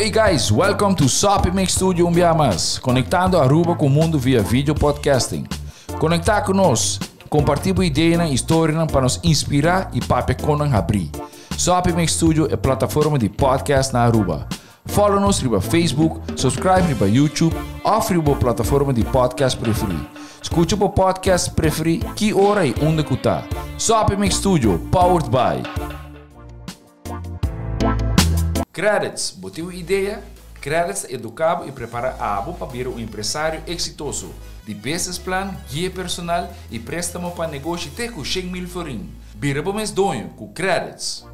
Hey guys, welcome to Soppy Mix Studio un bia mas, conectando Aruba cu mundo via video podcasting. Conecta cu nos, comparti bo ideanan y historianan pa nos inspira y papia con nan habri. Soppy Mix Studio e plataforma di podcast na Aruba. Follow nos riba Facebook, subscribe riba YouTube of riba bo plataforma di podcast preferi. Scucha bo podcast preferi ki ora y unda cu ta. Soppy Mix Studio, powered by. Credits, Bo tin un idea? Credits ta educa bo y prepara abo pa bira un empresario exitoso. Di business plan, guia personal y prestamo pa negoshi te cu 100,000 florin. Bira bo mes doño cu Credits.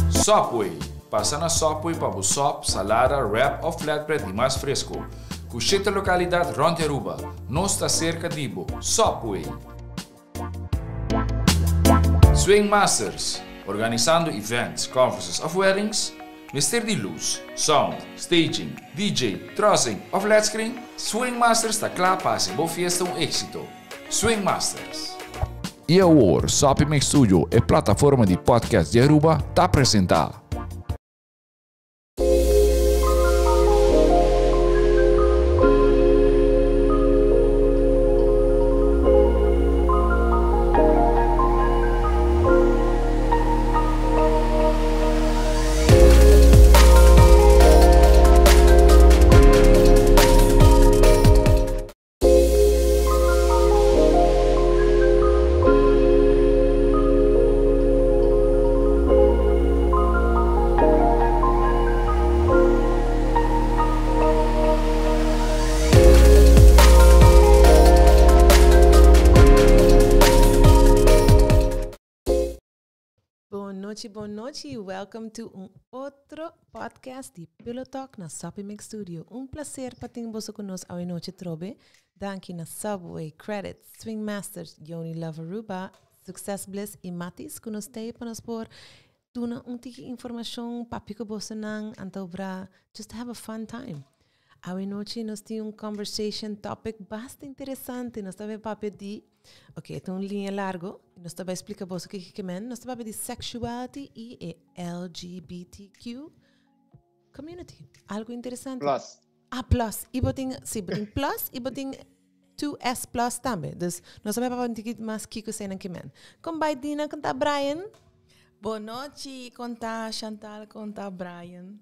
Subway, Pasa na Subway pa bo sop, salada, wrap of flatbread di mas fresco. Cu shete localidad rond di Aruba. Nos ta cerca di bo. Subway! Swing Masters, Organisando events, conferences of weddings? Mester di luz, sound, staging, DJ, trussing of led screen? Swing Masters ta kla pa hasi bo fiesta un exito. Swing Masters! I awor, Soppy Mix Studio, e plataforma di podcast di Aruba, ta presenta. Bon nochi, bon nochi. Welcome to un otro podcast di Pillow Talk na Soppy Mix Studio. Un placer pa tin boso cu nos awe nochi trobe. Danki na Subway, Credit, Swing Masters, Yoni Love Aruba, Success Bliss y Matis cu nos tey pa nos por duna un tiki informacion, papia cu bosonan, anto bra just to have a fun time. Awe nochi nos tin un conversation topic basta interesante. Nos ta bay papia di, ok, e ta un linea largo, nos ta bay splica boso kiko ke men. Nos ta papia di sexuality y e LGBTQ community. Algo interesante. Plus. Ah, plus. Y bo tin, si, bo tin plus y bo tin 2S plus tambe. Dus nos ta bay papia un tiki mas kiko eseinan ke men. Kon bay Dina, kon ta Brian? Bon nochi, kon ta Chantal, kon ta Brian?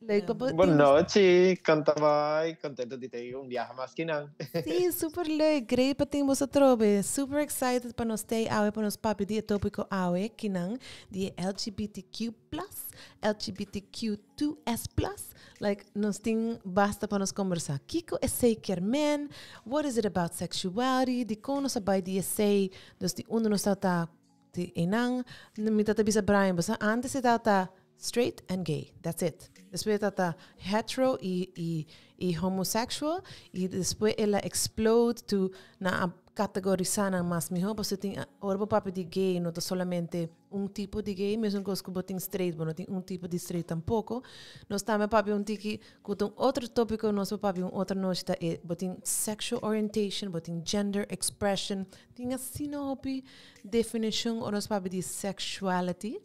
Leuk pa bo. Bon nochi, kon ta bai? Contento di tei un biaha mas kinan. Sí, super leuk. Great pa tin boso atrobe. Super excited pa nos tei awe pa nos papia di e topico awe kinan di e LGBTQ plus, LGBTQ2S plus. Like, nos tin basta pa nos combersa. Kiko esei kier men? What is it about sexuality? Dikon nos a bai di esei? Dus di unda nos ta ta Di einan, mi tata bisa Brian, bosa antes e tata straight and gay, that's it. Despues e tata hetero y, y, y homosexual, y despues el a explode to na a categorisa nan mas miho, pasobra tin, ora bo papia di gay no ta solamente un tipo di gay, mesun cos cu bo tin straight, bo no tin un tipo di straight tampoco. Nos tambe a papia un tiki cu ta un otro topico, nos por papia un otro nochi ta e bo tin sexual orientation, bo tin gender expression, tin asina hopi Definishon ora nos papia di sexuality,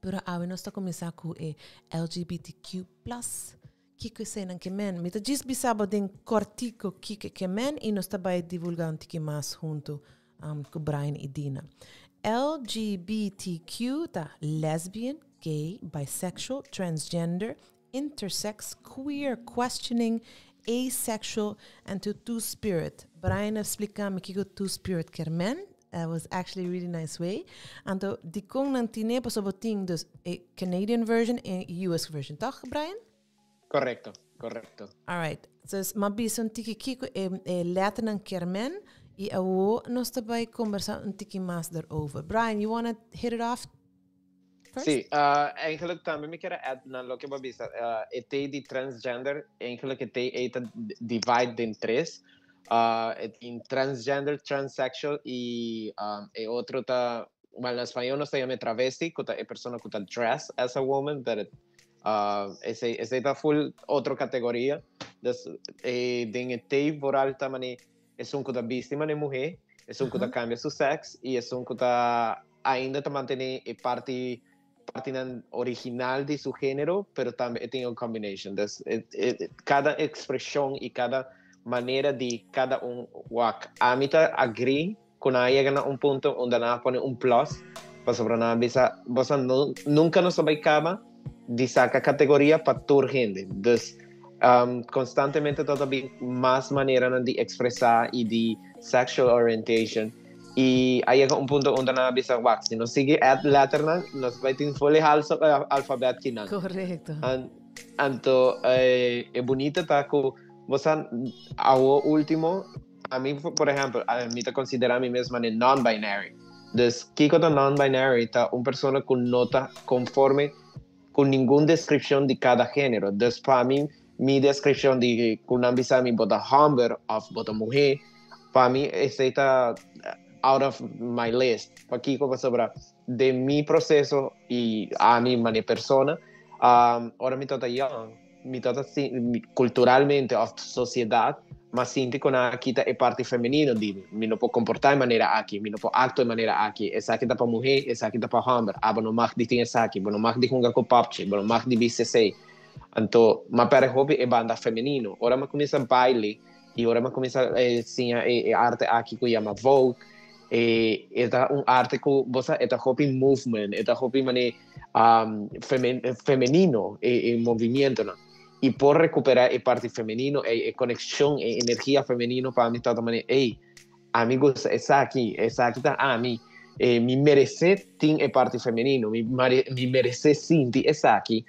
pero awe nos ta kuminsá ku e LGBTQ plus. Kiko eseinan ke men? Mi ta djis bisa bo den kòrtiko kiko e ke men i nos ta bai divulgá un tiki mas huntu um, ku Brian i Dina. LGBTQ ta lesbian, gay, bisexual, transgender, intersex, queer, questioning, asexual and to two-spirit. Brian a splika mi kiko two-spirit kier men. That was actually a really nice way. Anto, dikon nan tine pasobra bo tin dus e Canadian version en e US version, toch Brian? Correcto, correcto. All right. Dus m'a bisa un tiki kiko e, e letternan kier men y awo nos ta bai conversa un tiki mas daarover. Brian, you wanna hit it off? First? Sí, uh, eigenlijk tambe mi kier add na loke bo bisa. Uh, e T di transgender, eigenlijk e T e ta divide den tres. Uh, e tin transgender, transsexual y um, e otro ta, well, na español nos ta llama travesti, ku ta e persona ku ta dress as a woman, but it, uh, ese, ese ta full otro categoría. Dus, e, den e T vooral ta mane esun ku ta bisti mane muhé, esun ku ta cambia su sex y esun ku ta ainda ta mantene e parti Partinan original di su género, pero tambe e tin un combination. Dus kada ekspreshon i kada manera di kada un wak. Ami ta agree ku nan a yega na un punto unda nan a pone un plus, pasobra nan a bisa, boso no, nunka nos a bai kaba di saka kategoria pa tur hende. Dus konstantemente ta ta bin mas maneranan di ekspresá i di sexual orientation. I a yega un punto unda nan a bisa, wak, si nos sigui add letternan, nos bai tin foli halso alfabet kinan. Correcto. An, anto eh, e bunita ta ku bo sa awo ultimo, ami por ehempel, mi ta konsidera mi mes mane non-binary. Dus kiko ta non-binary? Ta un persona ku no ta konforme ku ningun deskripshon di kada género. Dus pa mi, mi deskripshon di ku nan bisa mi bo ta hòmber òf bo ta muhé, pa mi esei ta out of my list. Pakiko? Pasobra den mi proseso i ami manera persona, ora mi tabata yòn, mi tabata kulturalmente òf sosiedat m'a sinti ku nan a kita e parti femenino di mi. Mi no por komportá e manera aki, mi no por aktua e manera aki, esaki ta pa muhé, esaki ta pa hòmber, abo no mag di tin esaki, bo no mag di hunga ku pòpchi, bo no mag di bisti esei. Anto m'a pèrdè hopi e banda femenino. Ora m'a kuminsá baile i ora m'a kuminsá siña e arte aki ku yama Vogue, e ta un arte ku bo sa e ta hopi movement, e ta hopi manera femenino e movimientonan y por recupera e parti femenino e conexion e energia femenino pa mi ta manera ey ami gusta esaki esaki ta ami e mi merece tin e parti femenino mi mi merece sinti esaki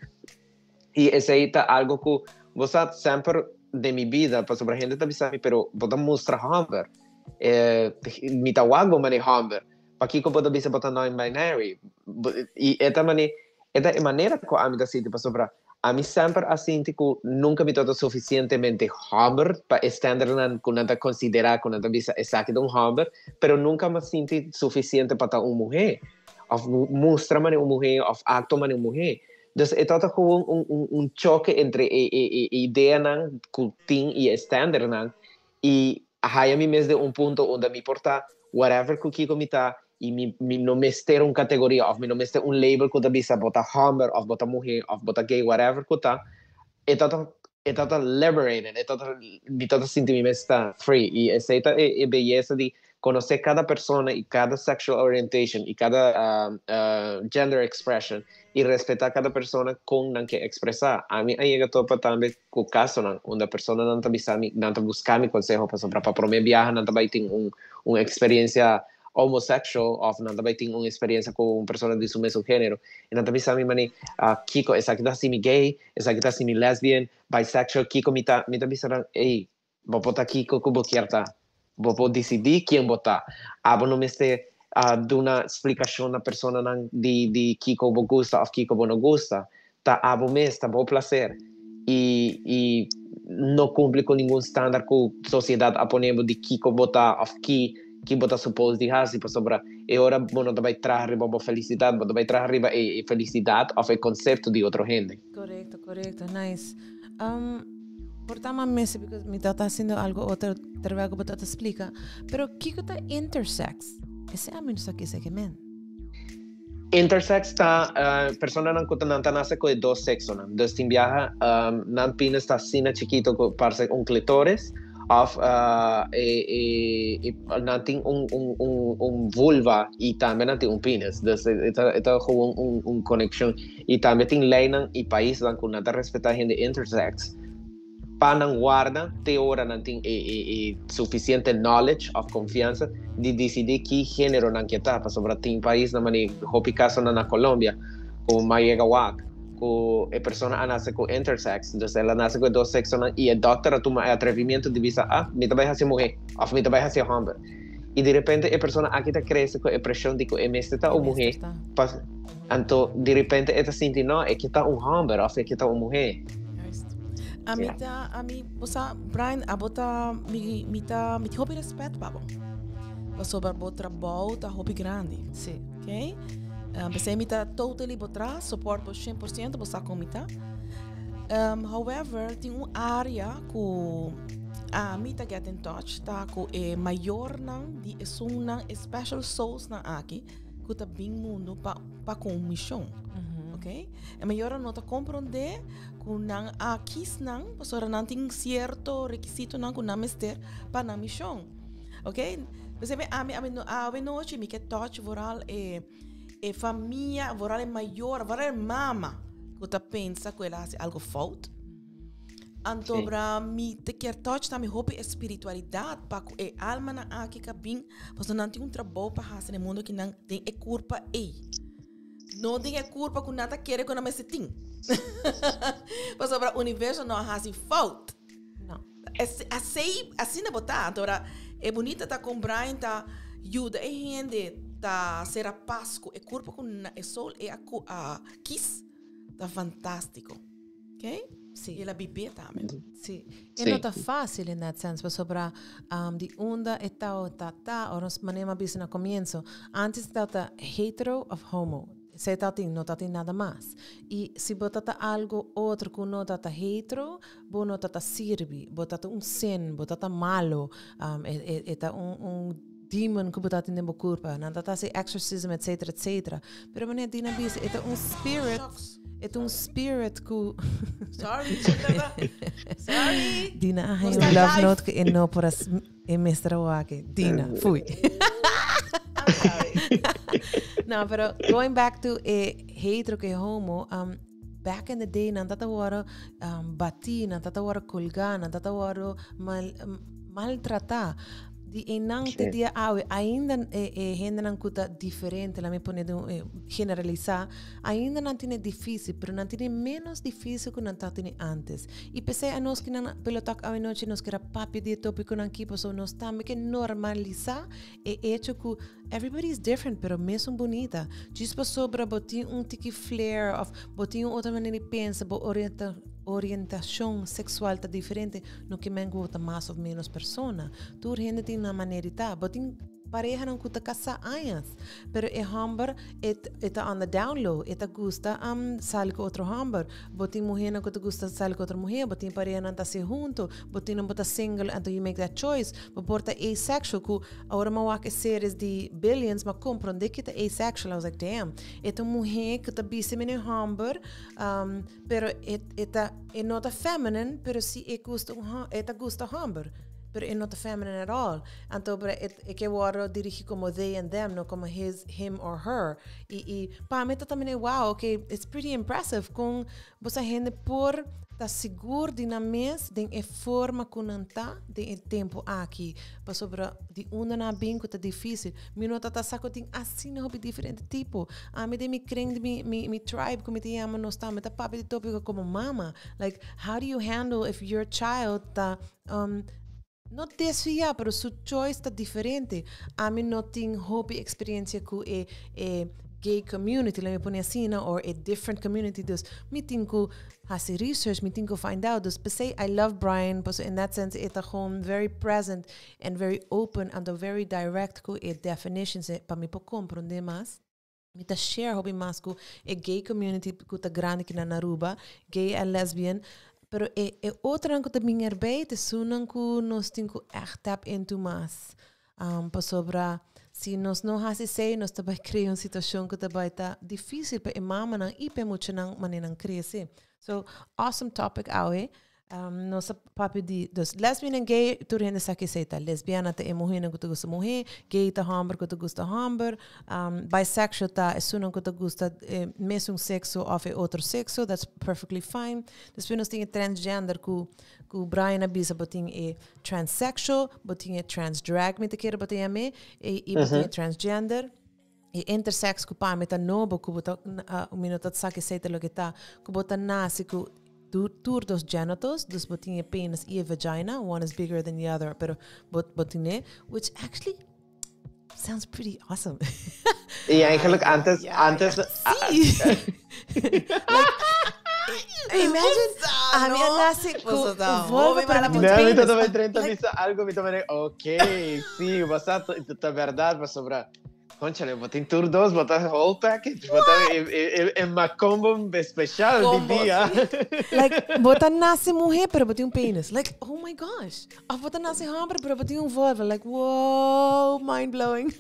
y esey ta algo cu bo sa semper den mi bida pasobra hende ta bisa mi pero bo ta mustra homber mi ta wak bo manera homber Pakiko bo ta bisa bo ta non-binary? I e ta mane, e ta e manera ku ami ta sinti pasobra ami semper a sinti ku nunka mi tabata sufisientemente hòmber pa e standardnan ku nan ta konsiderá, ku nan ta bisa esaki ta un hòmber, pero nunka mi a sinti sufisiente pa ta un muhé òf mustra manera un muhé òf aktua manera un muhé. Dus e tabata gewoon un un un choke entre e e e ideanan ku tin i e standardnan I a haya mi mes den un punto unda mi por ta whatever cu kico mi ta y mi mi no mester un categoria of mi no mester un label cu ta bisa bo ta homber of bo ta muher of bo ta gay whatever cu ta e ta ta e ta ta liberated e ta ta mi ta ta sinti mi mes ta free y esey ta e e beyesa di conoce cada persona y cada sexual orientation y cada gender expression y respeta cada persona con nan ke expresa. Ami a yega topa tambe cu casonan unda personanan ta bisa mi, nan ta busca mi conseho pasobra pa prome biaha nan ta bay tin un un experiencia homosexual of nan ta bay tin un experiencia cu un persona di su mesun genero y nan ta bisa mi mani kico esaki ta haci mi gay, esaki ta haci mi lesbian, bisexual, kico mi ta? Mi ta bisa nan ey Bo por ta kiko ku bo kier ta. Bo por disidí kien bo ta. Abo no mester duna splikashon na personanan di di kiko bo gusta òf kiko bo no gusta. Ta abo mes, ta bo plaser. I i no kumpli ku ningun standaard ku sosiedat a pone bo di kiko bo ta òf ki ki bo ta supos di hasi pasobra e ora bo no ta bai traha riba bo felisidat, bo ta bai traha riba e felisidat òf e konsepto di otro hende. Korekto, korekto. Nice. Por ta ma mester because mi ta haciendo algo otro terwijl ku bo ta explica. Pero kiko ta intersex? Ese a mi no sa kisa ke men. Intersex ta uh, personanan ku nan ta nase ku e dos sexonan. Dus tin biaha um, nan penis ta asina chikito ku parse un clitoris of uh, e, e, e, nan tin un, un, un, un vulva y tambe nan tin un penis. Dus e ta, e ta gewoon un, un conexion. Y tambe tin leynan y paisnan cu nan ta respeta hende intersex pa nan warda te ora nan tin e, e, e suficiente knowledge of confianza di dicidi ki genero nan ke ta. Pasobra tin paisnan mane hopi casonan na Colombia cu m'a yega wak cu e persona a nace cu intersex, dus el a nace cu e dos sexonan y e dokter a tuma e atrevimiento di bisa ah mi ta bay haci muhe of mi ta bay haci homber. Y di repente e persona aki ta crece cu e presion di cu e mester ta un muhe pa Anto di repente e ta sinti no, e ke ta un hòmber òf e ke ta un muhé. Juist. A mi ta, a mi, bo sa, Brian, abo ta, mi, mi ta, mi tin hopi respet pa bo. Pasobra bo trabou ta hopi grandi. Sí. Ok? Um, p'esei mi ta totally bo tras, support bo 100%, bo sa kon mi ta. Um, however, tin un area ku ami ta get in touch, ta ku e mayornan di esunnan, e special soulsnan aki. ku ta bin mundu pa pa ku un mishon. Ok? E mayornan no ta komprondé ku nan a kis nan pasobra nan tin sierto rekisitonan ku nan mester pa nan mishon. Ok? P'esei ami ami awe nochi mi ke touch vooral e e famia, vooral e mayor, vooral e mama ku ta pensa ku el a hasi algo fout. Anto bra mi te kier touch tambe hopi e spiritualidad pa ku e almanan aki ka bin pasobra nan tin un trabou pa hasi den e mundo aki nan den e kurpa ei. No den e kurpa ku nan ta kere ku nan mester tin. Pasobra universo no a hasi fout. No. Asei, asina bo ta. Anto ora e bunita ta kon Brian ta yuda e hende ta sera pas ku e kurpa ku e soul e a a kis ta fantástiko. Ok? Sí. I el a bibé tambe. Sí. E no ta fácil in that sense, pasobra um, di unda e tao ta ta, ora nos manera m'a bisa na comienzo, antes e tao ta hetero of homo. Se ta tin, no ta tin nada mas. I si bo ta ta algo otro ku no ta ta hetero, bo no ta ta sirbi, bo ta ta un sin, bo ta ta malo, um, e, e, e ta un, un demon ku bo ta tin den bo kurpa. Nan ta ta hasi exorcism, etcetera, etcetera. Pero manera Dina bisa, e ta un spirit. Shucks. E ta un spirit ku Sorry, Sorry. Dina a Nos haña ta un love live. note ku e no por a e mester a wak. Dina, fui. I'm sorry. No, pero going back to e hetero ku e homo, um, back in the day nan tata wòrdu um, batí, nan tata wòrdu kolgá, nan tata wòrdu mal, maltratá. Di einan te dia awe, ainda e, e hendenan ku ta diferente, laat mi pone den un, generalisá, ainda nan tine difícil, pero nan tine menos difícil ku nan ta tine antes. I p'esei anos ki nan Pelotalk awe nochi nos kera papia di e tópikonan aki pasobra nos tambe ke normalisá e echo ku everybody is different pero mesun bunita. Djis pasobra bo tin un tiki flair of bo tin un otro manera di pensa, bo orienta orientashon seksual ta diferente, no ke men ku bo ta mas of menos persona. Tur hende tin nan manera di ta. Bo tin parehanan ku ta kasá añas, pero e hòmber e e ta on the down low, e ta gusta sali ku otro hòmber. Bo tin muhénan ku ta gusta sali ku otro muhé, bo tin parehanan ta hasi huntu, bo tin nan bo ta single anto you make that choice. Bo por ta asexual ku ora mi a wak e series di Billions mi a komprondé ki ta asexual, I was like damn, e ta un muhé ku ta bisti mene hòmber, Pero e, e ta, e no ta feminine, pero si e gusta un hom, e ta gusta homber. Pero e no ta feminine at all. Anto, pero e, e ke wordo dirigi como they and them, no como his, him or her. I, i pa mi ta también, wow, okay, it's pretty impressive con bosa hende por ta sigur di nan mes den e forma ku nan ta den e tempo aki. Pasobra di unda nan a bin ku ta difícil. Mi no ta ta sa ku tin asina hopi diferente tipo. Ami den mi kring di mi mi mi tribe ku mi ta yama nos tambe ta papia di tópiko komo mama. Like how do you handle if your child ta um no desviá pero su choice ta diferente. Ami no tin hopi experiencia ku e e gay community, laat mi pone asina, or e different community. Dus mi tin ku hasi research, mi tin ku find out. Dus p'esei I love Brian, pasobra in that sense e ta gewoon very present and very open anto very direct ku e definitions pa mi por komprondé mas. Mi ta share hopi mas ku e gay community ku ta grandi kinan na Aruba, gay en lesbian, pero e e otronan ku ta bin erbij ta esunnan ku nos tin ku ègt tap into mas. Pasobra si nos no hasi esei nos ta bai krea un situashon ku ta bai ta difísil pa e mamanan i pa e muchanan manera nan krese. So, awesome topic awe. Nos a papia di, dus lesbian en gay, tur hende sa ke esei ta. Lesbiana ta e muhénan ku ta gusta muhé, gay ta hòmber ku ta gusta hòmber, bisexual ta esunnan ku ta gusta e mesun sekso òf e otro sekso, that's perfectly fine. Despues nos tin e transgender ku ku Brian a bisa bo tin e transsexual, bo tin e transdrag mi ta kere bo ta yam'é, i i bo tin e transgender. E intersex ku pa mi ta nobo ku bo ta mi no ta sa ke esei ta loke ta, ku bo ta nase ku tur dos genitals, dus bo tin e penis i e vagina, one is bigger than the other, pero bo bo tine, which actually sounds pretty awesome. I eigenlijk antes, antes... Sí. Like, imagine, ami a nase ku un vulva, pero mi tin Nee, mi penis. ta 30 bisa algo, mi ta ok, sí, basta, ta verdad, pasobra. Conchale, bo tin tur dos, bo ta whole package, bo ta e, e, e, e macombo special di Combo, dia. Like, bo ta nace mujer, pero bo tin un penis. Like, oh my gosh. Of bo ta nace hombre, pero bo tin un vulva. Like, wow, mind blowing.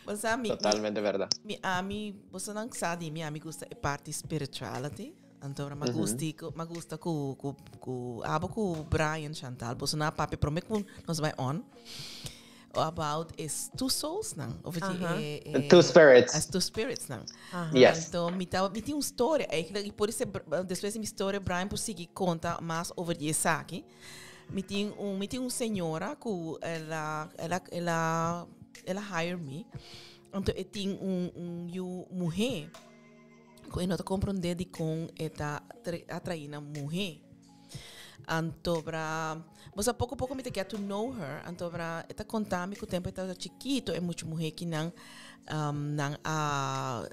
Bo mi, Totalmente berdad. Mi, ami, boso nan sa di mi, ami gusta e parti spirituality. Anto, mi gusta, mi gusta ku abo ku Brian Chantal. Boso nan papia prome ku nos bai on about is two souls nan. Of het Two spirits. As two spirits nan. Yes. Anto, mi tin un story eigenlijk. Y por eso, despues di mi story, Brian por sigui conta mas over di esaki. Mi tin un señora ku el a hire mi. Anto, e tin un yu muhe ku e no ta comprende di con e ta atrae na muhe. Anto bra, bosa poco poco mi ta get to know her. Anto bra, e ta conta mi ku tempo e ta chikito e mucho muhe ki nan a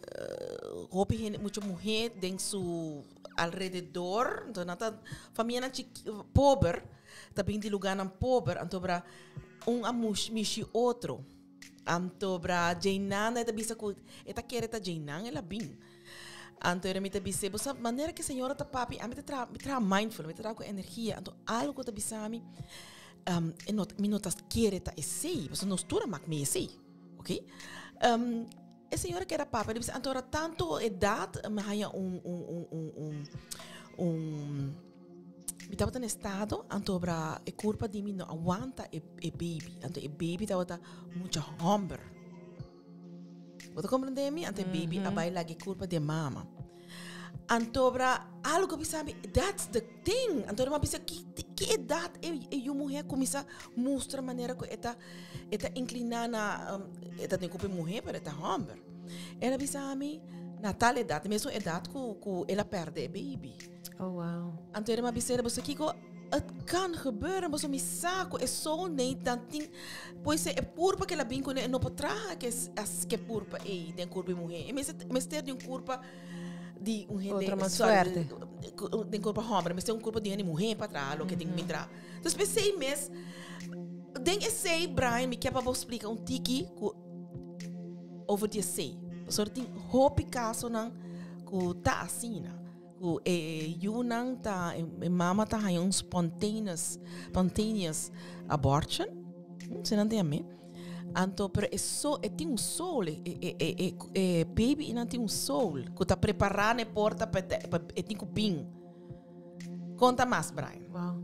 hopi hende, mucho muhe den su alrededor. Anto nan ta famia nan pober, ta bin di lugar nan pober. Anto bra, un a mishi otro. Anto bra, Jainan e ta bisa ku e ta kere ta Jainan el a bin. Anto era mi ta bisa, bosa manera ku señora ta papi, ami ta tra, mi tra mindful, mi ta tra ku energia. Anto algo ta bisa mi, e no, mi no ta kere ta esei, bosa nos tura mak mi esei, ok? E señora ku era papa, bisa, anto era tanto edad, mi haya un mi tabata na estado, anto bra e curpa di mi no aguanta e baby. Anto e baby tabata mucha homber. Bo ta comprende mi? Anto e baby a bai lagi curpa di mama. Anto bra algo bisa mi, that's the thing. Anto ma bisa ki edad e yu muhe kumisa mustra manera ku e ta inclina na e ta den curpa muhe, pero e ta homber. Ela bisa mi na tal edad, mesmo edad ku ela perde e baby. Oh, wow. Anto era ma bisa boso kiko het kan gebeuren, boso mi sa ku e soulmate dan tin pues e curpa ku ela bin kuné no por traha ku as ku curpa ei den curpa muhe. E mester di un curpa di un hende Otro mas sorry, fuerte. Den curpa homber, mester un curpa di hende muhe pa traha loke tin mi traha. Dus p'esei mes den esei, Brian, mi ke pa bo splika un tiki ku over di esei. Pasobra tin hopi kasonan ku ta asina. Ku e yunan ta e mama ta haña un spontaneous abortion. Se nan tin mi. Anto, pero e so e tin un soul, e baby nan tin un soul ku ta prepará ne porta pa e tin ku bin. Konta mas, Brian. Wow.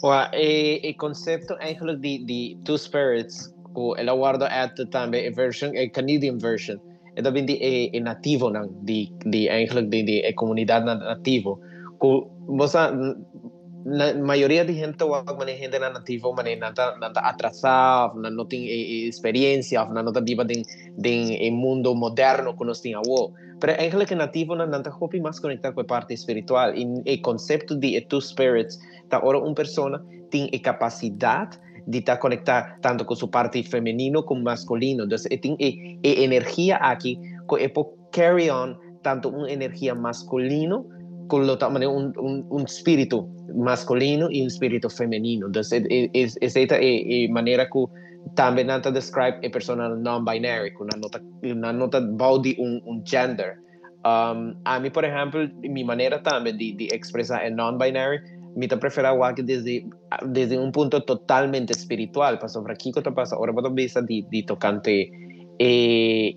Well, e concepto eigenlijk di two spirits, ku el a wordo add tambe e version, e Canadian version. E ta bin di e nativo nan, di eigenlijk di e comunidad nan nativo. Ku bosa na mayoria di hende wak mane hende nan nativo mane nan ta atrasá, of nan no tin e experiencia, of nan no ta biba den e mundo moderno ku nos tin awo. Pero eigenlijk e nativo nan ta hopi mas konektá ku e parte spiritual. E concepto di e two spirits ta ora un persona tin e kapasidat di ta konektá tanto ku su parte femenino komo maskulino. Dus e tin e energia aki ku e por carry on tanto un energia maskulino ku lo ta un spiritu maskulino i un spiritu femenino. Dus e ta e manera ku tambe nan ta describe e persona non-binary, ku nan no ta bou di un gender. Ami, por ehèmpel, mi manera tambe di ekspresá e non-binary, mi ta preferá wak desde un punto totalmente spiritual, pasobra kiko ta pasa, ora bo ta bisa di tokante e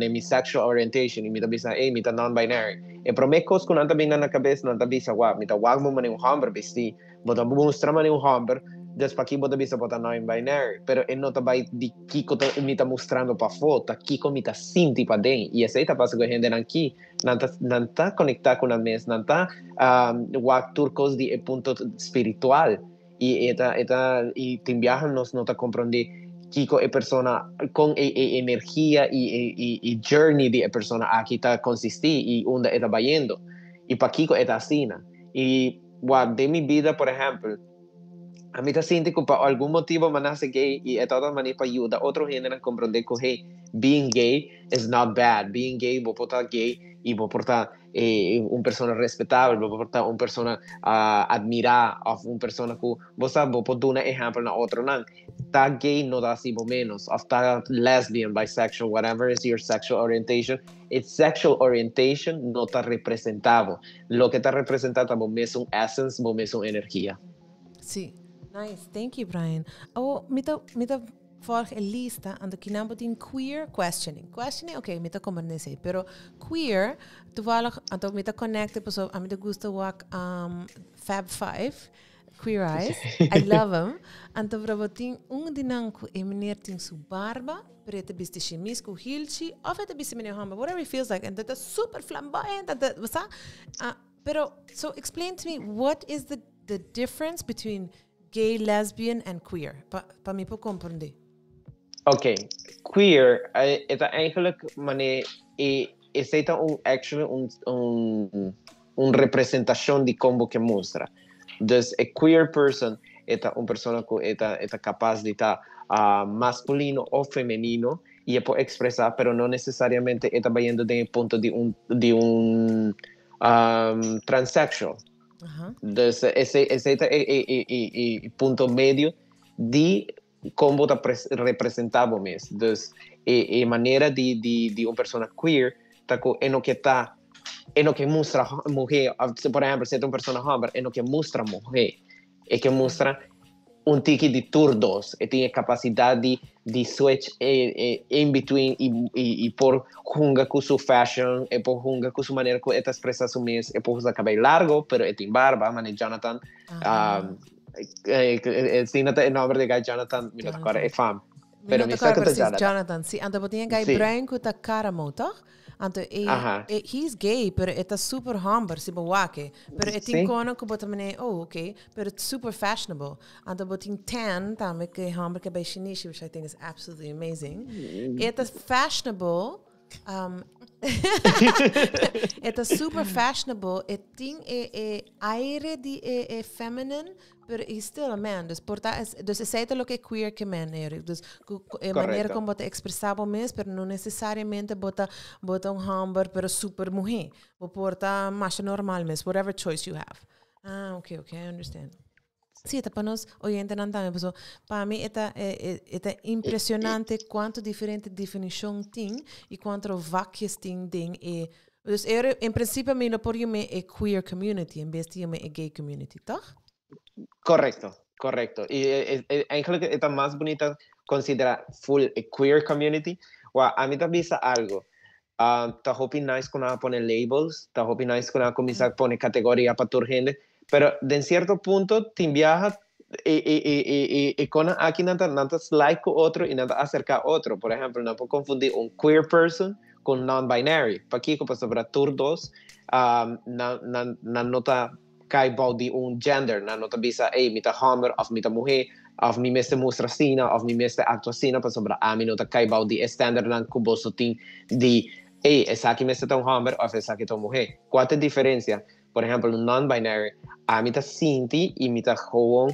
mi sexual orientation, i mi ta bisa, "Hey, mi ta non-binary." E promé kos ku nan ta bin na kabes, nan ta bisa, "Wak, mi ta wak mo mane un hòmber bisti, bo ta mustra mane un hòmber, dus pa ki bo ta bisa bo ta non-binary?" Pero e no ta bai di kiko ta, mi ta mustrando pafó, ta kiko mi ta sinti paden. I esei ta pasa ku hende nan ki, nan ta konektá ku nan mes, nan ta wak tur kos di e punto spiritual. I e ta, i tin biaha nos no ta komprondé kiko e persona ku e energia i journey di e persona aki ta konsistí i unda e ta bayendo. I pa kiko e ta asina. I wak, den mi bida, por ehèmpel, ami ta sinti ku pa algun motibu m'a nase gay i e ta manera pa yuda otro hende na komprondé ku, hey, being gay is not bad. Being gay, bo por ta gay i bo por ta un persona respetabel, bo por ta un persona admirá, òf un persona ku bo sa, bo por duna ehèmpel na otro nan. Ta gay no ta hasi bo menos, òf ta lesbian, bisexual, whatever is your sexual orientation, its sexual orientation no ta representá bo. Loke ta representá ta bo mes essence, bo mes energia. Sí. Nice, thank you, Brian. Oh, mi ta Volg e lista, anto kinan bo tin queer questioning. Questioning, ok, mi ta comprende esei, pero queer, toevallig, anto mi ta connecte paso ami ta gusta wak um, Fab Five, Queer Eyes, I love them. Anto pero bo tin un di nan ku e meneer tin su barba, pero e ta bisti chemise ku hilchi, of e ta bisti meneer homber, whatever he feels like, anto ta super flamboyant, anto, bo sa? Ah, pero, so explain to me, what is the difference between Gay, lesbian and queer. Pa, pa mi por comprende. Ok, queer, eh, ta eigenlijk mane, e, esei ta un, actually un, un, un representacion di con bo ke mustra. Dus e queer person e ta un persona cu e ta, e ta capaz di ta ah, masculino o femenino y e por expresa, pero no necesariamente e ta bayendo den e punto di un, di un um, transsexual. Dus esei, esei ta e, e, e, e, e punto medio di kon bo ta representá bo mes. Dus e, e manera di, di, di un persona queer ta ku e no ke ta, e no ke mustra muhé, of, por ehempel, si e ta un persona hòmber, e no ke mustra muhé. E ke mustra un tiki di tur dos. E tin e kapasidat di di switch e, e in between i, i, i por hunga ku su fashion, e por hunga ku su manera ku e ta expresa su mes, e por usa kabei largo, pero e tin barba, mane Jonathan. Um, si no ta e nomber di guy Jonathan, mi no ta acorda e fam. Pero mi sa ku ta Jonathan. Jonathan, si. Anto bo tin e guy bruin ku ta Karamo, toch? Anto e, e he's gay, pero e ta super humber, si bo wak e. Pero e tin kono ku bo ta mene, oh, ok, pero super fashionable. Anto bo tin tan tambe ku e humber ke bai shinishi, which I think is absolutely amazing. E ta fashionable, um, e ta super fashionable, e tin e, e aire di e, e feminine, Pero he's still a man. Dus por ta, dus esei ta loke queer ke men, Eric. Dus ku, ku e manera kon bo ta ekspresá bo mes, pero no nesesariamente bo ta, bo ta un hòmber pero super muhé. Bo por ta masha normal mes, whatever choice you have. Ah, okay, okay, I understand. Sí, ta pa nos oyentenan tambe, paso pa mi e ta, e, e, e ta impresionante kuantu diferente definishon tin i kuantu vakjes tin den e Dus er, in principe mi lo por yam'é e queer community en bes di yam'é e gay community, toch? Correcto, correcto. Y e, e, eigenlijk e ta mas bunita considera full e queer community. Wa, a mi ta bisa algo. Uh, ta hopi nice ku nan a pone labels, ta hopi nice ku nan a kuminsá pone kategoria pa tur hende, pero den sierto punto tin biaha e, e, e, e, e, e konan aki nan ta, nan ta slide ku otro i nan ta aserká otro. Por ehempel, nan por konfundí un queer person ku non-binary. Pakiko? Pasobra tur dos um, nan, nan, nan no ta kai bou di un gender. Nan no ta bisa, ey, mi ta hòmber òf mi ta muhé, òf mi mester mustra asina òf mi mester aktua asina, pasobra ami no ta kai bou di e standardnan ku boso tin di, ey, esaki mester ta un hòmber òf esaki ta un muhé. Kua ta e diferensia? Por ehempel, un non-binary, ami ta sinti i mi ta gewoon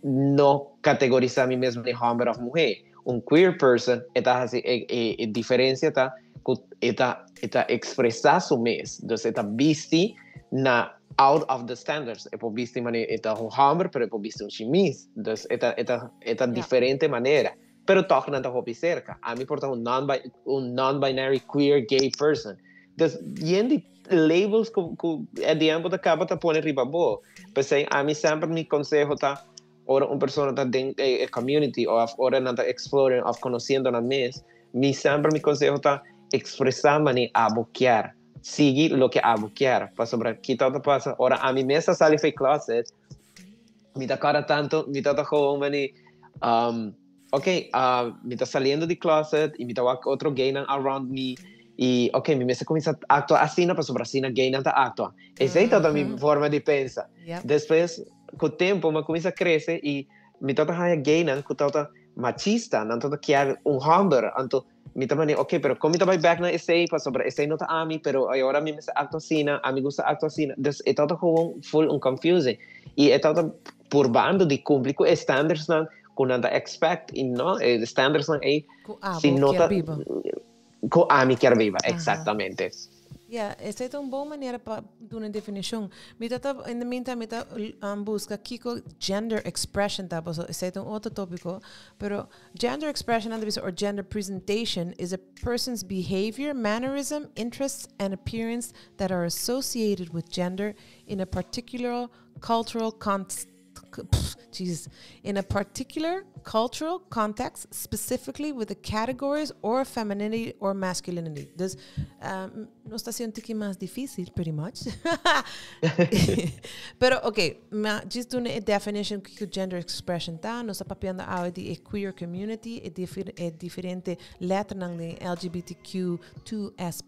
no kategorisá mi mes ni hòmber òf muhé. Un queer person e ta hasi e e e diferensia ta ku e ta e ta ekspresá su mes. Dus e ta bisti na out of the standards. E por bisti manera e ta un hòmber pero e por bisti un shimis. Dus e ta e ta e ta diferente manera. Pero tòg nan ta hopi serka. Ami por ta un non un non-binary queer gay person. Dus yen di labels ku ku at the end bo ta kaba ta pone riba bo. P'esei ami semper mi konseho ta ora un persona ta den e community òf ora nan ta exploring òf konosiendo nan mes, mi semper mi konseho ta ekspresá manera abo kier. Sigui loke abo kier. Pasobra kita ta pasa ora ami mes a sali for e closet, mi ta kòrda tantu, mi ta ta gewoon mani, um, ok, uh, mi ta saliendo di closet y mi ta wak otro gaynan around me y ok, mi mester cuminsa actua asina pasobra asina gaynan ta actua. Esey tabata mi forma di pensa. Despues, cu tempo, mi a cuminsa crece y mi tabata haya gaynan cu tabata machista, nan tabata kier un homber, anto mi ta mane, ok, pero con mi ta bay bek na esey pasobra esey no ta ami, pero ahora mi mester actua asina, ami gusta actua asina. Dus e tabata gewoon full un confusing y e tabata purbando di cumpli cu e standardsnan cu nan ta expect y no, e standardsnan ey Cu abo si no ta kier biba. Cu ami kier biba, exactamente. Ja, esei ta un bon manera pa duna definishon. Mi ta ta, in the meantime, mi ta um, buska kiko gender expression ta, paso esei ta un otro tópiko. Pero gender expression nan ta bisa, or gender presentation, is a person's behavior, mannerism, interests and appearance that are associated with gender in a particular cultural context. Jesus, in a particular cultural context, specifically with the categories or femininity or masculinity. Dus nos ta haciendo un tiki mas difícil, pretty much. Pero, ok, ma just duna e definition kiko gender expression ta, nos ta papiando awe di e queer community, e diferente letternan den LGBTQ2S+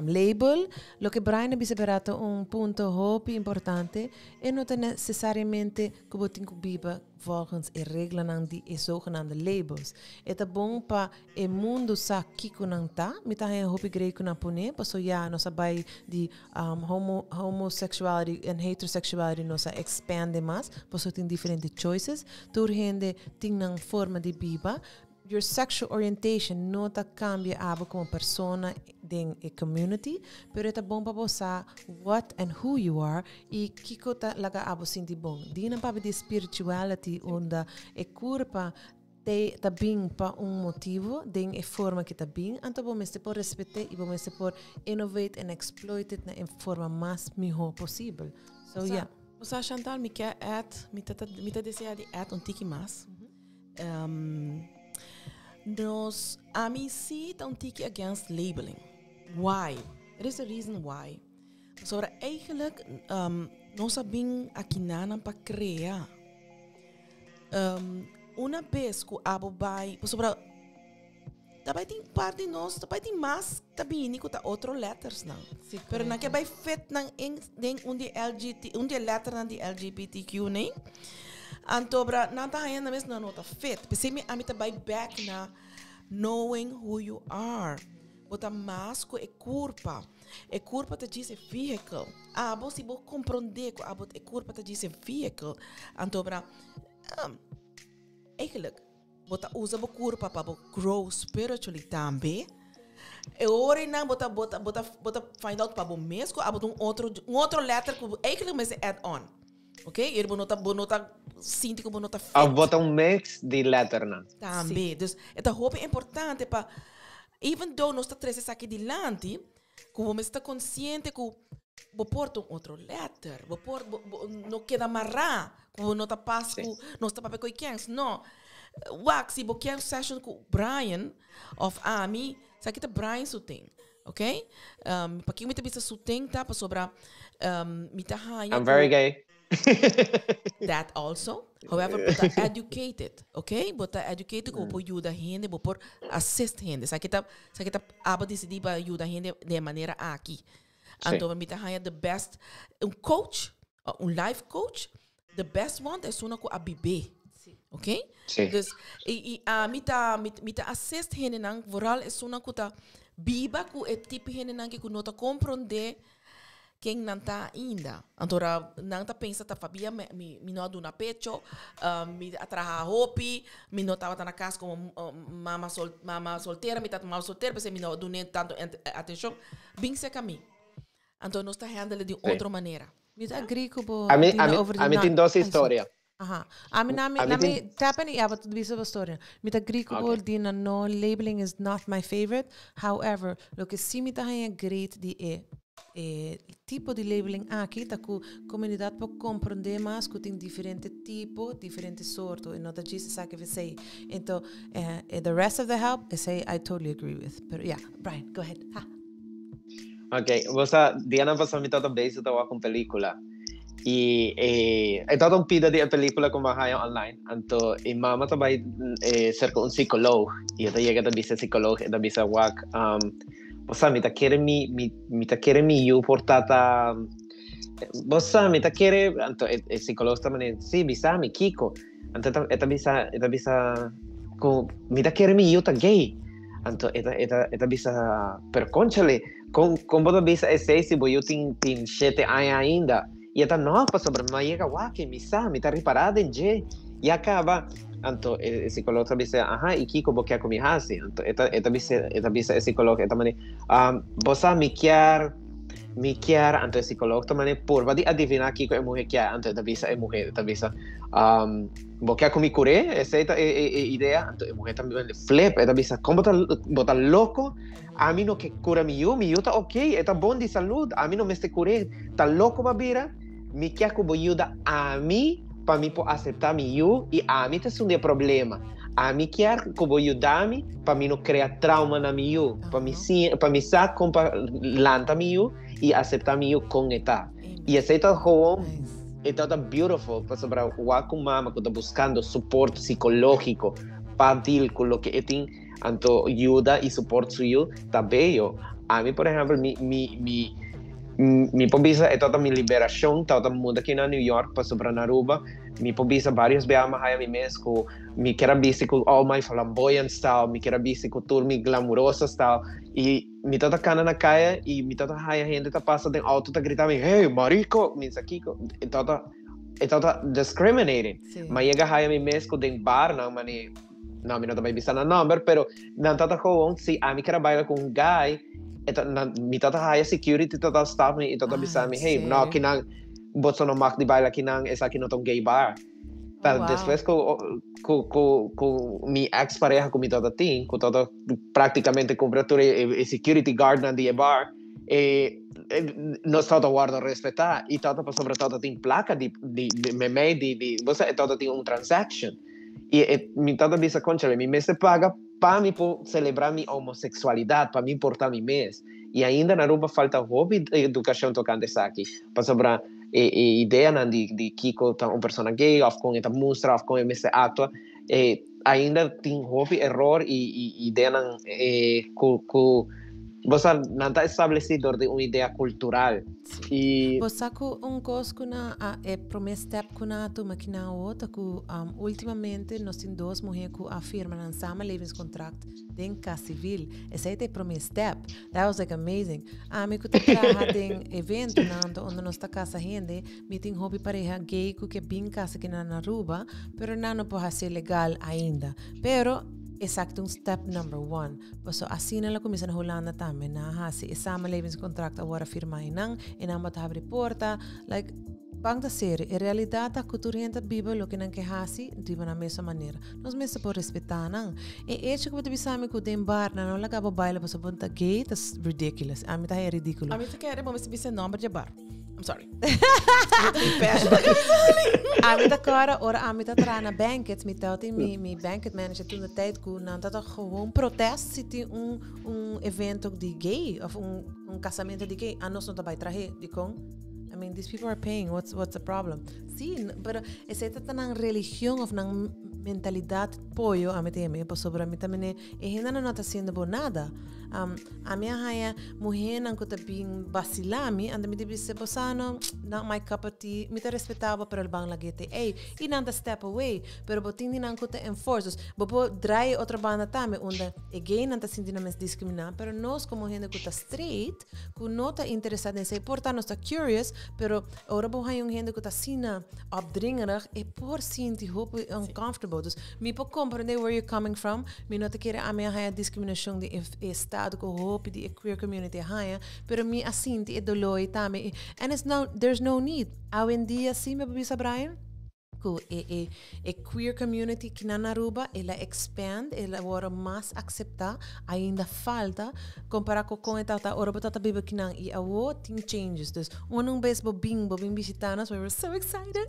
label. Loke Brian a bisa bera ta un punto hopi importante. E no ta necesariamente ku bo tin ku biba volgens e reglanan di e zogenaamde labels. E ta bon pa e mundo sa kiko nan ta. Mi ta haña hopi great ku nan pone, paso ya nos a bai di homosexuality en heterosexuality, nos a expande mas, paso tin diferente choices. Tur hende tin nan forma di biba. Your sexual orientation no ta cambia abo como persona den e community, pero e ta bon pa bo sa what and who you are y kiko ta laga abo sinti bon. Di nan papia di spirituality, unda e curpa te ta bin pa un motivo den e forma que ta bin, anto bo mester por respete y bo mester por innovate and exploit it na e forma mas miho posibel. So yeah. Osa, Chantal, mi ke add, mi ta desea di add un tiki mas. Nos, ami si ta un tiki against labeling. Why? There is a reason why. Sobre eigenlijk, nos a bin akinan pa crea. Una bes ku abo bai, sobre daarbij tin parte nos, daarbij tin mas tabini ku ta otro letters nan. Pero nan ke bai fit nan in den un di LGT, un di letter nan di LGBTQ, nee? Anto bra nan ta haña na mes nan no ta fit. P'esei mi ami ta bai back na knowing who you are. Bo ta mas ku e kurpa. E kurpa ta djis e vehicle. Abo si bo komprondé ku abo e kurpa ta djis e vehicle. Anto bra eigenlijk bo ta usa bo kurpa pa bo grow spiritually tambe. E ora nan bo ta find out pa bo mes ku abo ta un otro letter ku eigenlijk mester add on. Ok? E bo no ta sinti ku bo no ta fit. Of bo ta un mix di letter nan. Tambe. Dus e ta hopi importante pa even though nos ta trese esaki dilanti, ku bo mester ta konsiente ku bo por ta un otro letter, bo por bo no keda mará, ku bo no ta pas ku nos ta papia ku kens. No. Wak, si bo kier session ku Brian of ami, sa kita Brian su ting. Ok? Pa mi ta bisa su ting ta pasobra mi ta haña I'm very gay. That also. However, bo ta educated, okay? Bo ta educated ku bo por yuda hende, bo por assist hende. Sa kita abo desidí pa yuda hende de manera aki. Anto mi ta haña the best un coach, un life coach, the best one is uno ku a biba. Ok? Si. Dus i mi ta assist hende nan, vooral is uno ku ta biba ku e tipo hende nan ku no ta komprondé ken nan ta ainda. Anto nan ta pensa ta Fabia mi no a duna pecho, mi a traha hopi, mi no tabata na kas komo mama soltera, mi tata mama soltera, pues mi no a duna tantu atenshon. Bin serka mi. Anto nos ta handle di otro manera. Mi ta agree ku bo Ami, Dina ami, over di ami tin dos Ay, sorry. historia. Aha. Ami na mi Ami na mi tapen i abo bisa bo storia. Mi ta agree ku bo, Dina, no labeling is not my favorite. However, loke si mi ta haña great di e tipo di labeling aki ta ku komunidat por komprondé mas ku tin diferente tipo, diferente sorto, e no ta djis esaki of esei. Ento, the rest of the help, esei I totally agree with. Pero yeah, Brian, go ahead. Ha. Ok, bosa, dianan pasá mi tabata bezig ta wak un pelíkula. I e tabata un pida di e pelíkula ku mi a haña online. Anto e mama ta bai serka un psikólogo. I e ta yega ta bisa e psikólogo, e ta bisa wak, bosa, mi ta kere mi yu por tata, bosa, mi ta kere, anto e psikólogo ta mane, si, bisa mi, kiko? Anto e ta bisa, ku mi ta kere mi yu ta gay. Anto e ta bisa, pero conchale, kon bo ta bisa esei si bo yu tin 7 aña ainda? I e ta, no, pasobra mi a yega wak, mi sa, mi ta ripará den dje. I a kaba. Anto e psikólogo ta bisa, aha, i kiko bo ke ku mi hasi? Anto e ta bisa e psikólogo, e ta mane, bo sa, mi kier, anto e psikólogo ta mane, purba di adiviná kiko e muhé kier. Anto e ta bisa e muhé, e ta bisa, bo ke ku mi kur'é? Esei ta e idea? Anto e muhé ta flip, e ta bisa, kon bo ta loko? Ami no ke kura mi yu, mi yu ta ok, e ta bon di salú, ami no mester kur'é, ta loko b'a bira? Mi kier ku bo yuda ami pa mi por aseptá mi yu i ami ta esun di e problema. Ami kier ku bo yuda mi pa mi no krea trauma na mi yu, pa mi siña, pa mi sa kon pa lanta mi yu i aseptá mi yu kon e ta. I esei ta gewoon, e ta ta beautiful pasobra wak ku mama ku ta buskando support psikológiko pa deal ku loke e tin, anto yuda i support su yu ta bello. Ami por ehèmpel mi mi mi mi por bisa e tabata mi liberashon tabata muda aki na New York pasobra na Aruba mi por bisa varios bia mi haya mi mes ku mi kier a bisti ku all my flamboyant style, mi kier a bisti ku tur mi glamuroso style i mi tabata kana na kaya i mi tabata haya hende ta pasa den auto ta grita mi hey marico mi sa kiko e tabata e tabata discriminating. Mi a yega haya mi mes ku den barnan mane No, mi no ta bai bisa nan nomber, pero nan tata gewoon, si ami kier a baila cu un guy, e ta, nan, mi tata haya security tata stop mi y tata bisa mi, hey, no, kinan, boso no mag di baila kinan, esaki no ta un gay bar. Ta Oh, wow. despues cu, cu, cu, cu mi ex pareha cu mi tata tin, cu tata practicamente cumpra tur e, e, e security guard nan di e bar, e, e, nos tata wordo respeta y tata pasobra tata tin placa di, di, di, memey di, di, bo sa, e tata tin un transaction. I e, mi tata bisa, Conchale, mi mester paga pa mi por celebra mi homosexualidad, pa mi por ta mi mes. I ainda na Aruba falta hopi educacion tocante esaki, pasobra e, e ideanan di, di kico ta un persona gay, of con e ta mustra, of con e mester actua, e, ainda tin hopi error i, i ideanan e, cu, cu bo sa, nan ta estableci door di un idea cultural. I. Bo sa cu un cos cu nan a, e prome step cu nan a tuma ki nan awo ta cu ultimamente nos tin dos muher cu a firma nan samenlevingscontract den cas civil. Esey ta e prome step. That was like amazing. Ami cu ta traha den eventonan ta unda nos ta casa hende, mi tin hopi pareha gay cu ke bin casa kinan na Aruba, pero nan no por haci legal ainda. Pero esaki ta un step number one. Paso asina lo kuminsá na Hulanda tambe. Nan a hasi e samenlevingscontract awor a firmá einan, e nan bo ta habri porta. Like, ban ta serio. E realidat ta ku tur hende ta biba loke nan ke hasi riba nan mesun manera. Nos mester por respetá nan. E echo ku bo ta bisa mi ku den bar nan no laga bo baila pasobra bo ta gay ta ridiculous. Ami ta haña ridíkulo. Ami ta kere bo mester bisa e nòmber dje bar. I'm sorry. Ami ta kòrda ora ami ta traha na banquets, mi tawata mi, mi banquet manager toen de tijd ku nan tata gewoon protest si tin un, un evento di gay of un, un casamento di gay. Anos no ta bai trahe. Dikon? I mean, these people are paying. What's, what's the problem? Sí, pero esei ta nan religion of nan mentalidad pollo, ami ta yama, pasobra mi ta mene, e hendenan no ta haciendo bo nada. Um, ami a haña muhernan ku ta bin basila mi, anda mi ta bisa, bo sa no, not my cup of tea, mi ta respetá bo, pero ban lag'é te ei. I nan ta step away, pero bo tin di nan ku ta enforce. Dus, bo por draai e otro banda tambe, unda e gaynan ta sinti nan mes diskriminá, pero nos komo hende ku ta straight, ku no ta interesá den esei, por ta nos ta curious, pero ora bo haña un hende ku ta asina opdringerig, e por sinti hopi uncomfortable. Dus, Mi por comprende where you're coming from. Mi no ta kere ami a haña discriminacion di e estado cu hopi di e queer community a haña, pero mi a sinti e dolor ei tambe. And it's no, there's no need. Awendia si mi por bisa Brian, cu e e e queer community ki na Aruba el a expand, el a worde mas acepta, ainda falta, compara cu con e tata ora bo tata biba kinan y awo tin changes. Dus un bes bo bin, bo bin bishita nos, we were so excited.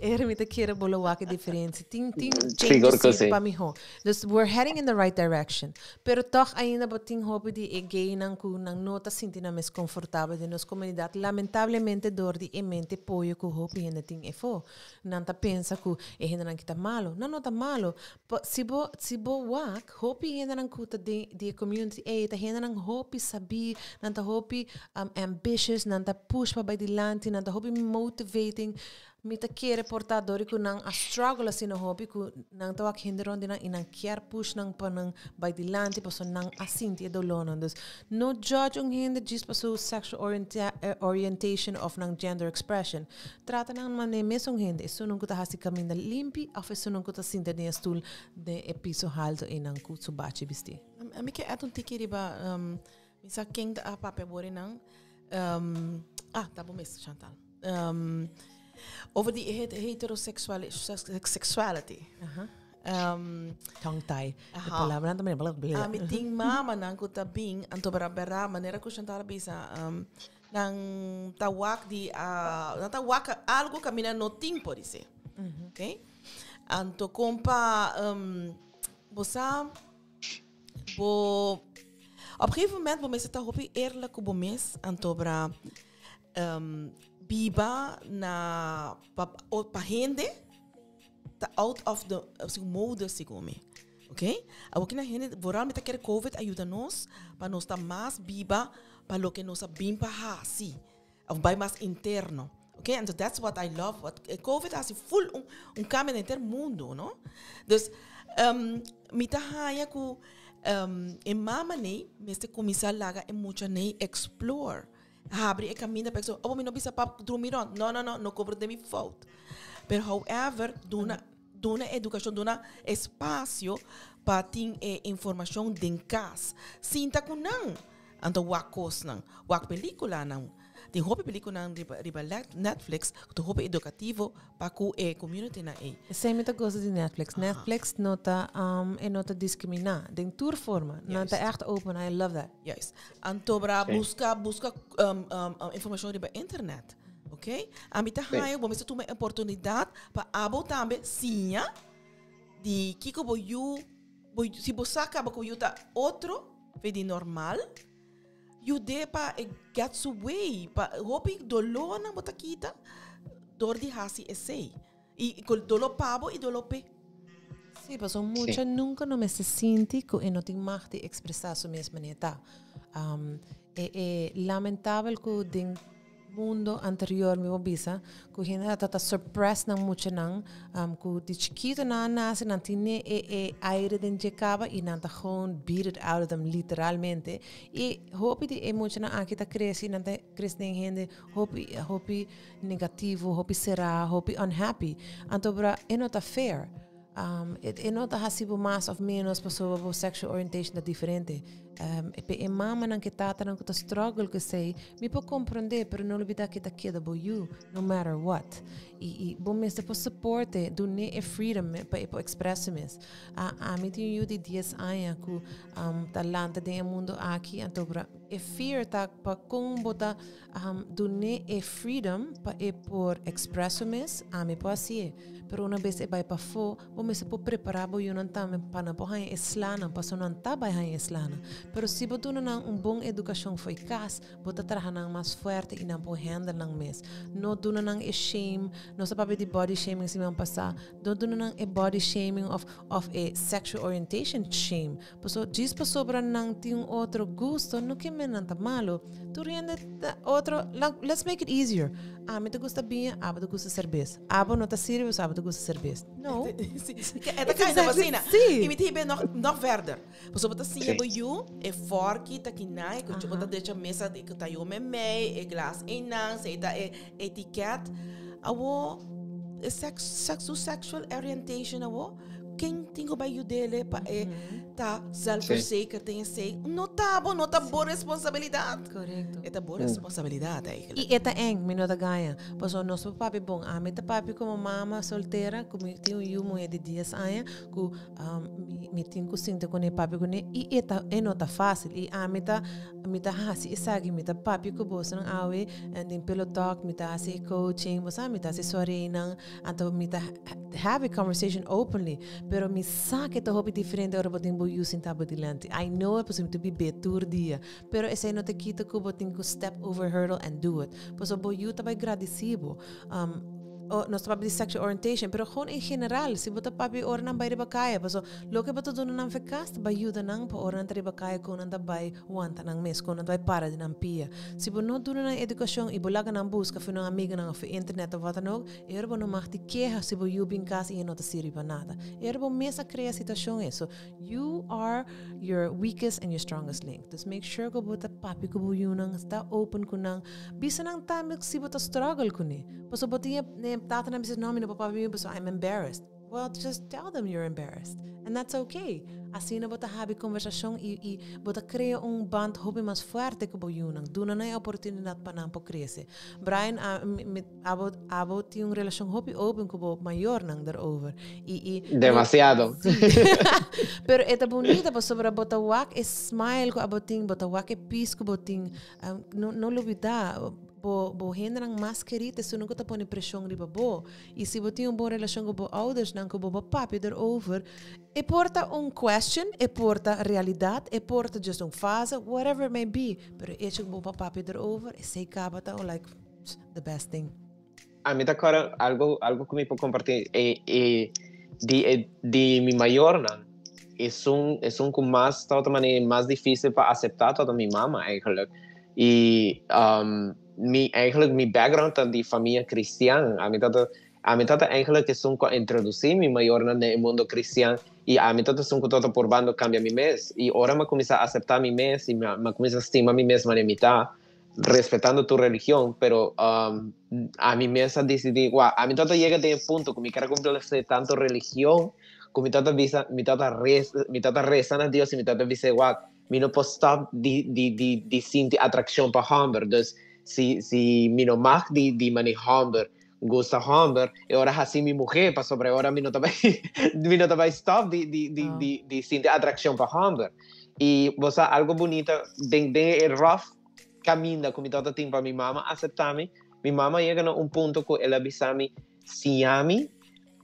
Era mi ta kere bo lo wak e diferencia. Tin, tin Sigur changes ku sí sí. pa mihó. Dus we're heading in the right direction. Pero toch ainda bo tin hopi di e gaynan ku nan no ta sinti nan mes konfortabel den nos komunidat. Lamentablemente dor di e mente poyo ku hopi hende tin efo. Nan ta pensa ku e hendenan ki ta malo. Nan no ta malo. Pa si bo, si bo wak, hopi hendenan ku ta den di e community ei ta hendenan hopi sabí, nan ta hopi um, ambitious, nan ta push pa bai dilanti, nan ta hopi motivating. Mi ta kere por ta dor di ku nan a struggle asina hopi ku nan ta wak hende rond di nan i nan kier push nan pa nan bai dilanti pasobra nan a sinti e dolónan. Dus no judge un hende djis pa su sexual orienta orientation of nan gender expression. Trata nan manera mesun hende, esunnan ku ta hasi kaminda limpi òf esunnan ku ta sinta den e stul den e piso haltu einan ku su bachi bistí. Ami ke add un tiki riba mi sa ken ta a papia bori nan. Ah, ta bo mes, Chantal. Over di heterosexuality. Tongue tie. E palabranan ta manera bla bla. Ami tin mamanan ku ta bin, anto bera bera manera ku Chantal a bisa. Nan ta wak di a nan ta wak algo kaminda no tin por di ser. Ok? Anto kompa um, bo sa bo op gegeven moment bo mester ta hopi eerlijk ku bo mes anto bra um, biba na pa, pa hende ta out of the mode segun mi. Ok? Awor ki na hende, vooral mi ta kere COVID a yuda nos pa nos ta mas biba pa loke nos a bin pa hasi. Of bai mas interno. Ok? And that's what I love. What, eh, COVID hasi full un, un cambio den henter mundo, no? Dus, um, mi ta haya ku um, e mama nei mester kuminsá laga e mucha nei explore. Habri e kaminda pa explore. Oh, mi no bisa pap drumi rond. No, no, no, no comprende mi fout. Pero however, duna Duna edukashon, duna espasio pa tin e informashon den kas. Sinta ku nan, anto wak kosnan, wak pelikulanan. Tin hopi pelikulan riba riba Netflix ku ta hopi edukativo pa ku e communitynan ei. Esei mi ta gosa di Netflix. Netflix no ta e no ta diskriminá den tur forma. Nan ta ègt open, I love that. Juist. Anto bra buska buska informashon riba internet. Ok? Ami ta haña bo mester tuma e oportunidat pa abo tambe siña di kiko bo yu, bo si bo sa kaba ku yu ta otro fe di normal, yud'é pa e get su way, pa hopi dolónan bo ta kita dor di hasi esei. I ku doló pa bo i doló p'e. Sí, pasobra mucha nunka no mester sinti ku e no tin mag di ekspresá su mes manera ta. E e lamentabel ku den mundo anterior mi por bisa ku hende a ta suppress nan muchanan ku di chikito nan a nase nan tine e e aire den dje kaba i nan ta gewoon beat it out of them literalmente i hopi di e muchanan aki ta krese i nan ta krese den hende hopi hopi negativo hopi será hopi unhappy anto bra e no ta fair e no ta hasi bo mas of menos pasobra bo sexual orientation ta diferente. Pe e mamanan ku e tatanan ku ta struggle ku esei, mi por komprondé, pero no lubidá ku e ta keda bo yu, no matter what. I i bo mester por support'e, dun'é e freedom pa e por express su mes. A ami tin un yu di dies aña ku ta lanta den e mundu aki, anto e fear ta pa kon bo ta Dun'é e freedom pa e por express su mes, ami por hasié. Pero una bes e bai pafó, bo mester por prepará bo yunan tambe pa nan por haña e slanan, pasobra nan ta bai haña e slanan. Pero si bo duna nan un bon edukashon fo'i kas, bo ta traha nan mas fuerte i nan por handle nan mes. No duna nan e shame, nos a papia di body shaming siman pasá, no duna nan e body shaming òf òf e sexual orientation shame. Paso djis pasobra nan tin un otro gusto no ke men nan ta malo. Tur hende ta otro, let's make it easier. Ami ta gusta biña, abo ta gusta serbes. Abo no ta sirbi pasobra abo ta gusta serbes. No. Sí, e ta kind of asina. Sí. I mi ta hiba nog, nog verder. Pasobra bo ta siña bo yu, e forki ta kinai, ku bo ta drecha mesa ku ta yu memei, e glas einan, sei ta e etiket. Awo, e sex, sex, su sexual orientation awo, Ken tin ku bai yud'é pa e ta zelfverzekerd den esei? No ta bo, no ta bo responsabilidat. Korekto. E ta bo responsabilidat eigenlijk. I e ta eng, mi no ta gaña. Pasobra nos por papia bon. Ami ta papia komo mama soltera, ku mi tin un yu muhé di dies aña, ku mi mi tin ku sinta kuné, papia kuné, i e ta e no ta fásil. I ami ta mi ta hasi esaki, mi ta papia ku bosonan awe den Pillow Talk, mi ta hasi e coaching, bo sa, mi ta hasi soireenan. Anto mi ta have a conversation openly, pero mi sa ke ta hopi diferente ora bo tin bo yu sintá bo dilanti. I know it pasobra mi ta bib'é tur dia. Pero esei no ta kita ku bo tin ku step over hurdle and do it. Pasobra bo yu ta bai gradisí bo. Um, nos ta papia di sexual orientation, pero gewoon en general, si bo ta papia ora nan bai riba kaya, pasobra loke bo ta duna nan fe kas ta bai yuda nan pa ora nan ta riba kaya kon nan ta bai wanta nan mes, kon nan ta bai para di nan pia. Si bo no duna nan edukashon i bo laga nan buska for nan amigonan of internet of wat dan ook, e ora bo no mag di keha si bo yu bin kas i e no ta sirbi pa nada. E ora bo mes a krea situashon ei. So, you are your weakest and your strongest link. Dus make sure ku bo ta papia ku bo yunan, sta open ku nan. Bisa nan tambe si bo ta struggle kuné. Pasobra bo tin e tatanan bisa, no, mi no por papia mi pasobra I'm embarrassed. Well, just tell them you're embarrassed. And that's okay. Asina bo ta habi conversacion y, y bo ta crea un band hopi mas fuerte cu bo yunan. Duna nan e oportunidad pa nan por crece. Brian, a, mi, mi, abo, abo tin un relacion hopi open cu bo mayornan daarover. Y, y, Demasiado. Sí. Pero e ta bunita pasobra bo ta wak e smile cu abo tin, bo ta wak e peace cu bo tin. Um, no, no lubida, bo, bo hendenan mas kerí ta esun cu ta pone presion riba bo. Y si bo tin un bon relacion cu bo oudersnan, cu bo bo papia erover, e por ta un question, e por ta realidad, e por ta just un fase, whatever it may be. Pero e hecho cu bo bo papia erover, esey caba ta like the best thing. Ami ta acorda algo, algo cu mi por comparti e, e, di, e, di mi mayornan. Esun, esun cu mas tabata manera mas dificil pa acepta tabata mi mama eigenlijk. Y um, mi eigenlijk mi background ta di famia cristian. Ami tata ami tata eigenlijk esun cu a introduci mi mayornan den e mundo cristian y ami tata esun cu tata purbando cambia mi mes. Y ora mi a cuminsa acepta mi mes y mi a cuminsa stima mi mes manera mi ta, respetando tur religion, pero um, ami mes a dicidi, wa, ami tata yega den e punto cu mi kier a complace tanto religion cu mi tata bisa, mi tata reza, mi tata reza na Dios y mi tata bisa, wak, Mi no por stop di di di di sinti atraccion pa homber. Dus si si mi no mag di di mane homber gusta homber, e ora haci mi muher pasobra e ora mi no ta bay mi no ta bay stop di di di di di sinti atraccion pa homber. Y bo sa algo bunita den den e rough caminda cu mi tabata tin pa mi mama acepta mi, mi mama yega na un punto cu el a bisa mi, siña mi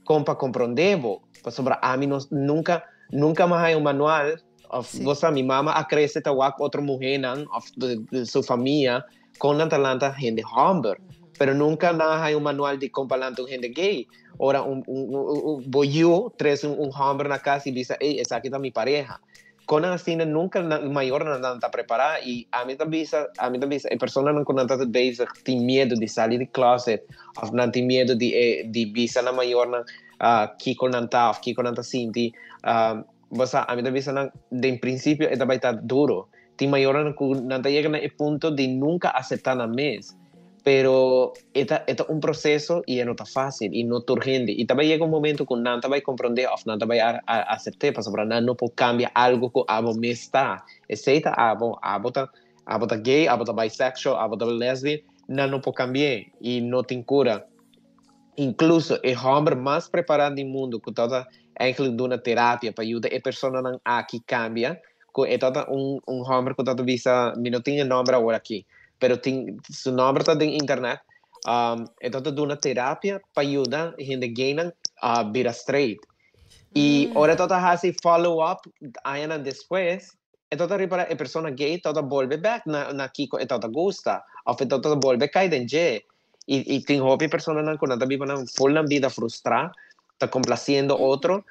con pa compronde bo, pasobra ami no nunca nunca mi a haya un manual Of sí. Bo sa, mi mama a crece ta wak otro muhernan of de, de su familia con nan ta lanta hende homber. Pero nunca nan hay un manual di con pa lanta un hende gay. Ora un, un, un, un bo yu tres un, un homber na casa y bisa, ey, esaki ta mi pareja. Con nan asina nunca na, mayor nan nan ta prepara y a mi ta bisa, a mi ta bisa, e persona nan con nan ta bezig tin miedo di sali di closet of nan tin miedo di, eh, di bisa na mayor nan uh, kiko nan ta of kiko nan ta sinti. Uh, Bo sa, ami ta bisa nan, den principio e ta bai ta duro. Tin mayornan cu nan ta yega na e punto di nunca acepta nan mes. Pero e ta, e ta un proceso y e no ta facil y no tur hende. Y ta bai yega un momento cu nan ta bai comprende of nan ta bai a, a acepte pasobra nan no por cambia algo cu abo mes ta. Esey ta abo, abo ta, abo ta gay, abo ta bisexual, abo ta lesbian, nan no por cambi'e y no tin cura. Incluso e homber mas prepara di mundo cu tabata eigenlijk duna terapia pa yuda e personanan aki cambia, cu e tabata un un homber cu tabata bisa, mi no tin e nomber awor aki, pero tin su nomber ta den internet, um, e tabata duna terapia pa yuda hende gaynan uh, bira straight. Y ora e tabata haci follow up añanan despues, e tabata ripara e persona gay tabata bolbe back na na kico e tabata gusta, of e tabata bolbe cay den dje. Y, y tin hopi personanan cu nan ta biba nan full nan vida frustrá, ta complaciendo otro,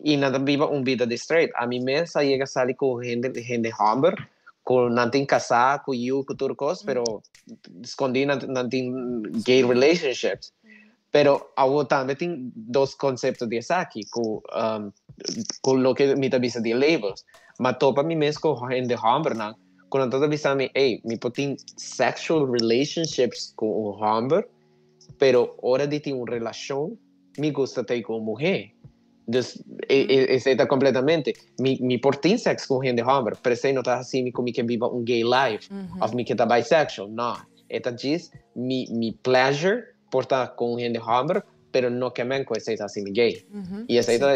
y nan ta biba un vida di straight. Ami mes a yega sali cu hende, hende homber, cu nan tin casá, cu yu, cu tur cos, pero scondí nan, nan tin gay relationships. Pero awo tambe tin dos concepto di esaki, cu, um, cu loke mi ta bisa di labels. Ma topa mi mes cu hende hombernan, Ku nan ta bisa mi, ey, mi por tin sexual relationships ku un hòmber, pero ora di tin un relashon, mi gusta ta ku un muhé. Dus, esei ta kompletamente. Mi, mi por tin seks ku un hende hòmber, pero esei no ta hasi mi ku mi ke biba un gay life, òf mi ke ta bisexual. No, e ta djis mi, mi pleasure por ta ku un hende hòmber, pero no ke men ku esei ta hasi mi gay. I esei ta,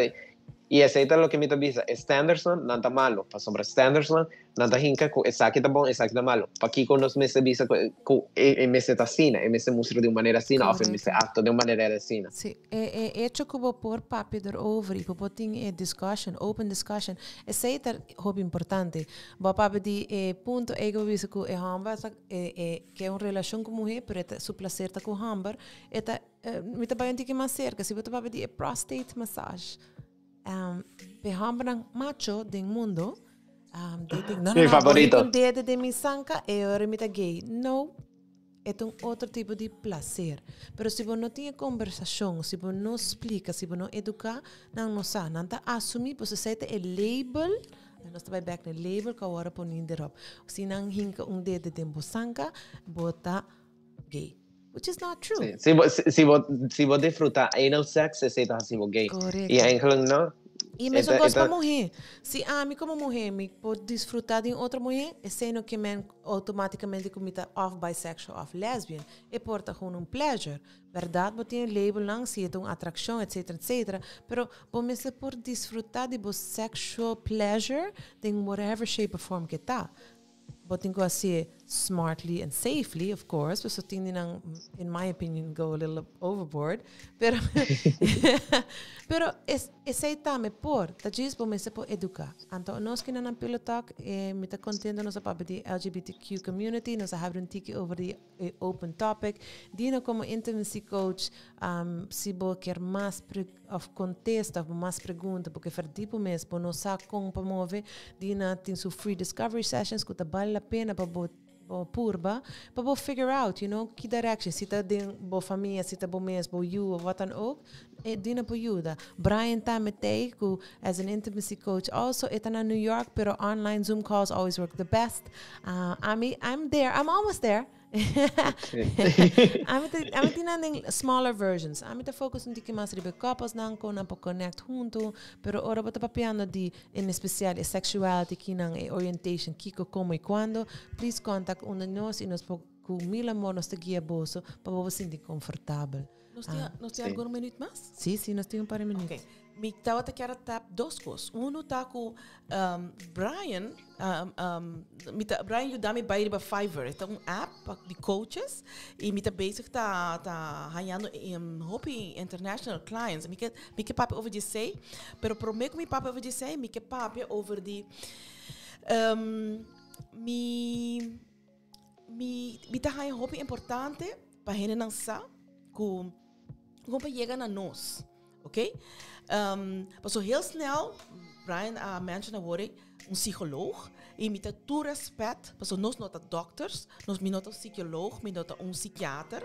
i esei ta loke mi ta bisa, e standardsnan nan ta malo, pasobra standardsnan nan ta hinka ku esaki ta bon, esaki ta malo. Pakiko nos mester bisa ku ku e mester ta asina, e mester mustra di un manera asina òf e mester aktua di un manera asina. Sí, e e echo ku bo por papia derover i bo por tin e discussion, open discussion, esei ta hopi importante. Bo a papia di e punto ei ku bo bisa ku e hòmber ta e e ke un relashon ku muhé pero e ta su plaser ta ku hòmber, e ta Mi ta bai un tiki mas cerca. Si bo ta papia di e prostate massage. Um, pe hombernan macho den mundo. Um, they think, no, no, Mi no, favorito. Un dedo den mi sanka e ora mi ta gay. No. E ta un otro tipo di placer. Pero si bo no tin e conversacion, si bo no splica, si bo no educa, nan no sa. Nan ta asumi, pues esei ta e label. Nos ta bai back na e label ku awor a poni derop. Si nan hinka un dedo den bo sanka, bo ta gay. Which is not true. Si, si, bo, si, si, bo, si bo disfruta anal sex, esei ta hasi bo gay. Correcto. Y eigenlijk no. E mesmo Eta- cos pa eta- mujer. Si ami como mujer mi por disfruta di otro mujer, esei no ke men automaticamente ku mi ta of bisexual of lesbian. E por ta gewoon un pleasure. Berdad bo tin label nan si e ta un atraccion etc etc. Pero bo mester por disfruta di bo sexual pleasure den whatever shape or form ke ta. Bo tin ku hasié smartly and safely, of course, paso tin di nan, in my opinion, go a little overboard. Pero, pero es, esei tambe por, ta djis bo mester por eduká. Anto nos ki nan Pillow Talk, eh, mi ta kontento nos a papia di LGBTQ community, nos a habri un tiki over di e open topic. Dino como intimacy coach, um, si bo kier mas pre of contesta of mas pregunta, bo ke verdiep bo mes, bo no sa con pa move, Dina tin su free discovery sessions cu ta bale la pena pa bo bo purba, pa bo figure out, you know, ki direction, si ta den bo famia, si ta bo mes, bo yu of wat dan ook, e Dina por yuda. Brian tambe t'ey cu as an intimacy coach also, e ta na New York, pero online Zoom calls always work the best. Uh, ami, I'm there, I'm almost there. Ami ta, ami tin nan den smaller versions. Ami ta focus un tiki mas riba e couples nan, con nan por connect hunto. Pero ora bo ta papiando di, en especial, e sexuality kinan, e orientation, kiko, como y cuando, please contact un di nos y nos por, cu mil amor nos ta guia boso pa bo bo sinti comfortabel. Nos tin, Ah. nos tin Sí. algun minuut mas? Sí, sí, nos tin un par di minuut. Ok. Mi tabata kier a tap dos kos. Uno ta ku um, Brian, um, um, mi ta, Brian yuda mi bai riba Fiverr. E ta un app pa di coaches i mi ta bezig ta ta hañando um, hopi international clients. Mi ke mi ke papia over di esei, pero promé ku mi papia over di esei, mi ke papia over di um, mi mi mi ta haña hopi importante pa hendenan sa ku kon pa yega na nos. Ok? Um, paso heel snel, Brian a mention awor un psycholoog. Y mi ta tur respet, paso nos no ta doctors, nos mi no ta un psycholoog, mi no ta un psychiater,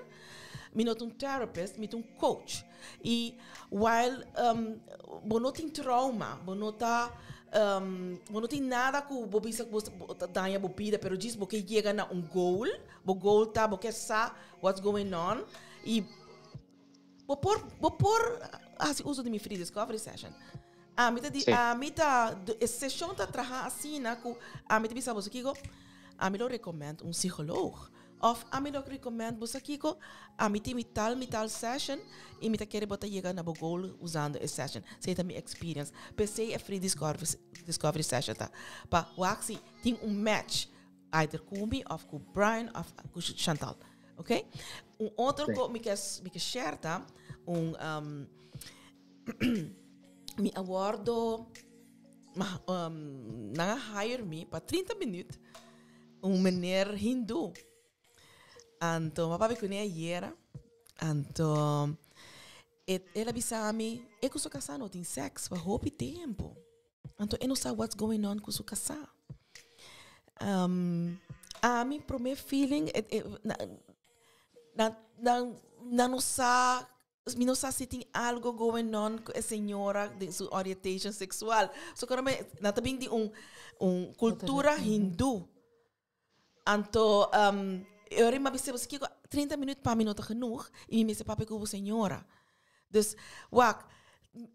mi no ta un therapist, mi ta un coach. Y while um, bo no tin trauma, bo no ta um, bo no tin nada ku bo bisa ku bo ta daña bo bida, pero djis bo ke yega na un goal, bo goal ta bo ke sa what's going on y Bo por, bo por hasi uso di mi free discovery session. Ami ta di, Sí. ami ta, e session ta traha asina ku ami ta bisa boso kiko, ami lo recommend un psicoloog. Of ami lo recommend boso kiko, ami tin mi tal, mi tal session y mi ta kere bo ta yega na bo goal usando e session. Esei ta mi experience. P'esei e free discovery, discovery session ta pa wak si tin un match either ku mi of ku Brian of ku Chantal. Ok? Un otro Sí. ko mi ke mi ke share ta un um, mi a wordo ma um, nan a hire mi pa 30 minuut un meneer hindoe. Anto, ma papi kuné ayera. Anto, et, el a bisa mi, e ku su kasá no tin seks pa hopi tempo. Anto, e no sa what's going on ku su kasá. Um, ami promé feeling, et, et, na, na, na, na no sa, mi no sa si tin algo going on ku e señora den su orientation sexual. So, koro me, na ta bin di un, un cultura hindú. Anto, um, e ora mi a bisa, "Boso kiko, 30 minuut pa mi no ta genoeg." I mi mester papia ku bo señora. Dus, wak,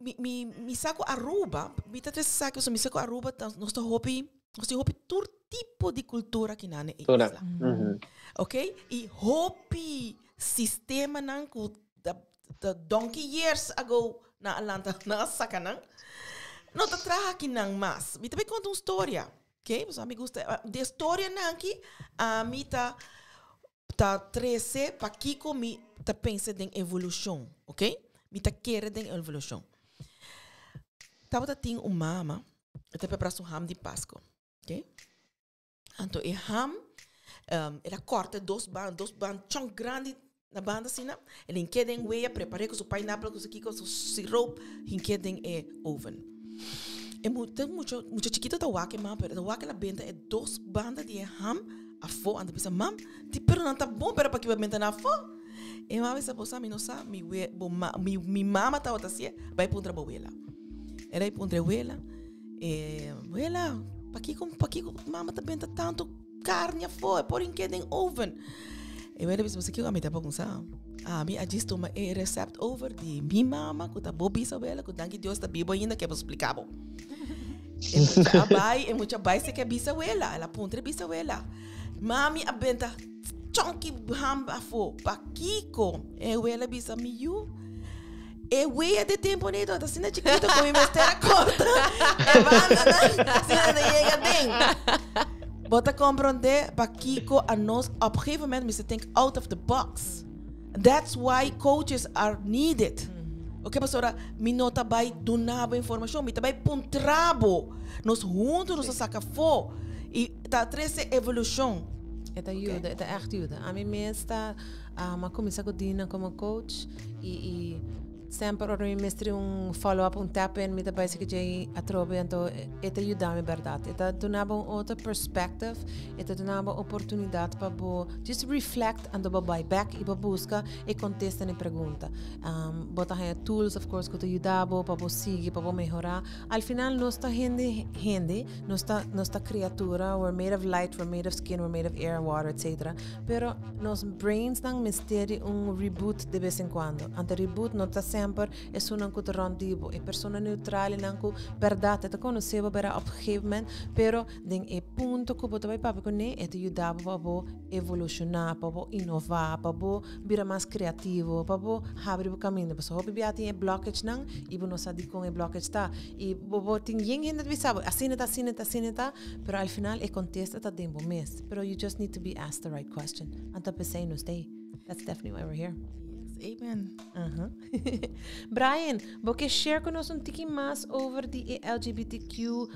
mi, mi, mi sa ku Aruba, mi ta trese esaki pasobra mi sa ku Aruba ta, nos ta hopi, nos tin hopi tur tipo di kultura kinan na e Tura. isla. Mhm. Ok? I hopi sistemanan ku ta, ta donkey years ago na a lanta, na a saka nan, no ta traha kinan mas. Mi ta bay konta un storia. Ok? Pasobra mi gusta, di e storianan aki, ami ta ta trese pakiko mi ta pensa den evolushon. Ok? Mi ta kere den evolushon. Tabata tin un mama, e ta prepara su ham di Pasko. Ok? Anto e ham, um, el a korta dos ban, dos ban chonk grandi na banda asina. El hink'é den wea, prepar'é ku su pineapple, ku su kiko, su siroop, hink'é den e oven. E mu, te mucho, mucha chikito ta wak e mama, pero e ta wak el a benta e dos banda di e ham afó. Anto bisa, mam, di pero nan ta bon, pero paki bo a benta nan afó? E mama bisa, bo sa, mi no sa, mi we, bo ma, mi, mi mama tabata hasié, bai puntra bo wela. El a bai puntra e wela, e wela, pakiko, pakiko mama ta benta tanto carne afó, e por hink'é den oven? E wela bisa, "Bo kiko ami ta pa sa? Ami a djis tuma e recept over di mi mama, ku ta bo bisawela, ku danki Dios ta bibo ainda, ke bo splika bo." E mucha a bai, e mucha bai serka bisawela, el a puntra e bisawela. Mami a benta chonki ham afó, pakiko? E wela bisa, "Mi yu, e wea de tempo nei tabata asina chikito ku mi mester a korta e bandanan asina nan yega den." Bo ta komprondé pakiko a nos op gegeven moment mester think out of the box. That's why coaches are needed. Ok, pasobra mi no ta bai duna bo informashon, mi ta bai puntra bo. Nos huntu nos ta saka afó i ta trese evolushon. E ta yuda, e ta ègt yuda. Ami mes ta a kuminsá ku Dina komo coach i semper ora mi mester un follow up, un tap in, mi ta bai siki djei atrobe, anto e ta yuda mi bèrdat. E ta duna bo un otro perspective, e ta duna bo oportunidat pa bo just reflect, anto bo bai bèk i bo buska e kontesta na e pregunta. Bo ta haña tools of course ku ta yuda bo pa bo sigui, pa bo mehorá. Al final nos ta hende hende, nos ta kriatura, we're made of light, we're made of skin, we're made of air and water, etc. Pero nos brains nan mester di un reboot de bes en cuando. Anto reboot no ta semper esunnan ku ta rònt di bo. E persona neutral nan ku bèrdat e ta konosé bo bera op een gegeven moment, pero den e punto ku bo ta bai papia kuné, e ta yuda bo pa bo evolushoná, pa bo inová, pa bo bira mas kreativo, pa bo habri bo kaminda. Pasobra hopi bia tin e blockage nan i bo no sa dikon e blockage ta. I bo tin yen hende ta bisa bo, asina ta, asina ta, asina ta, pero al final e kontesta ta den bo mes. Pero you just need to be asked the right question. Anto p'esei nos t'ei. That's definitely why we're here. Yes, amen. Brian, bo ke share ku nos un tiki mas over the LGBTQ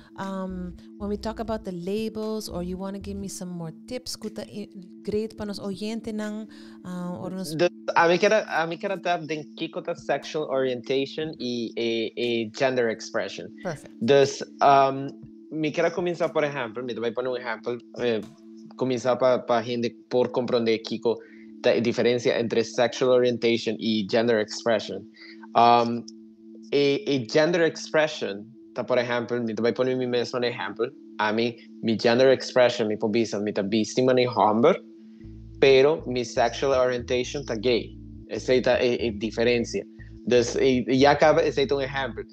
when we talk about the labels, or you want to give me some more tips ku ta great pa nos oyentenan or nos? Ami kier tap den kiko ta sexual orientation i gender expression. Perfect. Dus mi kier kuminsá, por ehèmpel, mi ta bai pone un ehèmpel, kuminsá pa hende por komprondé kiko ta e diferensia entre sexual orientation i gender expression. E gender expression ta, por ehèmpel, mi ta bai pone mi mes un ehèmpel. Ami, mi gender expression, mi por bisa, mi ta bisti manera hòmber, pero mi sexual orientation ta gay. Esei ta e diferensia. Dus ya kaba esei ta un ehèmpel.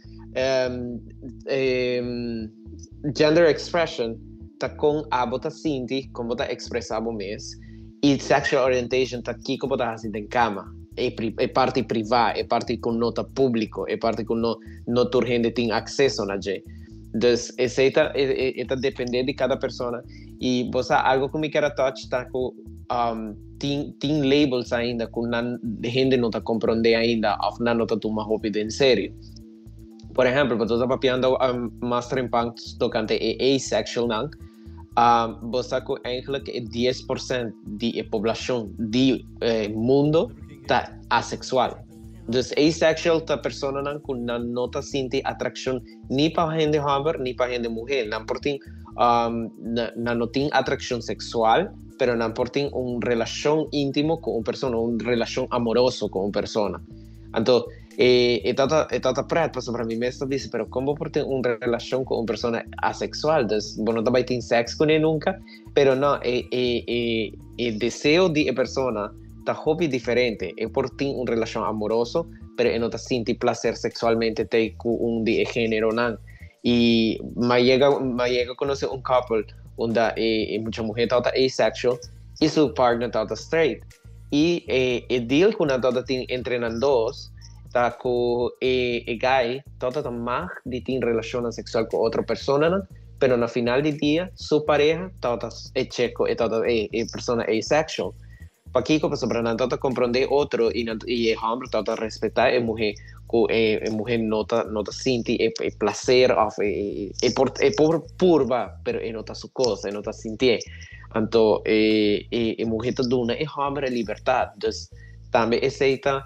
Gender expression ta kon abo ta sinti, kon bo ta ekspresá bo mes, i sexual orientation ta kiko bo ta hasi den kama. E parti privá, e parti ku no ta públiko, e parti ku no tur hende tin akseso na dje. Dus esei ta dependé di kada persona. I bo sa algo ku mi kier touch ta ku tin labels ainda ku nan hende no ta komprondé ainda òf nan no ta tuma hopi den serio. Por ehèmpel, bo ta papiando mas trempan tokante e asexual nan, bo sa ku eigenlijk e 10% di e poblashon di mundo ta aseksual. Dus asexual ta personanan ku nan no ta sinti atrakshon ni pa hende hòmber ni pa hende muhé. Nan por tin nan no tin atrakshon seksual, pero nan por tin un relashon íntimo ku un persona, un relashon amoroso ku un persona. Anto, e ta pret, pasobra mi mes ta bisa, pero kon bo por tin un relashon ku un persona aseksual? Dus, bo no ta bai tin seks kuné nunka, pero no, e deseo di e persona ta hopi diferente. E por tin un relashon amoroso, pero e no ta sinti plaser seksualmente te ku un di e géneronan. I m'a yega konosé un couple unda e mucha muhé ta asexual i su partner ta straight. I e deal ku nan ta tin entre nan dos ta ku e guy ta mag di tin relashon seksual ku otro persona, pero na final di dia su pareha ta e cheko e ta e persona asexual. Pakiko? Pasobra nan ta komprondé otro i e hòmber ta respetá e muhé ku e muhé no ta sinti e plaser òf e por purba, pero e no ta su kos, e no ta sinti. Anto e muhé ta duna e hòmber e libertat. Dus tambe esei ta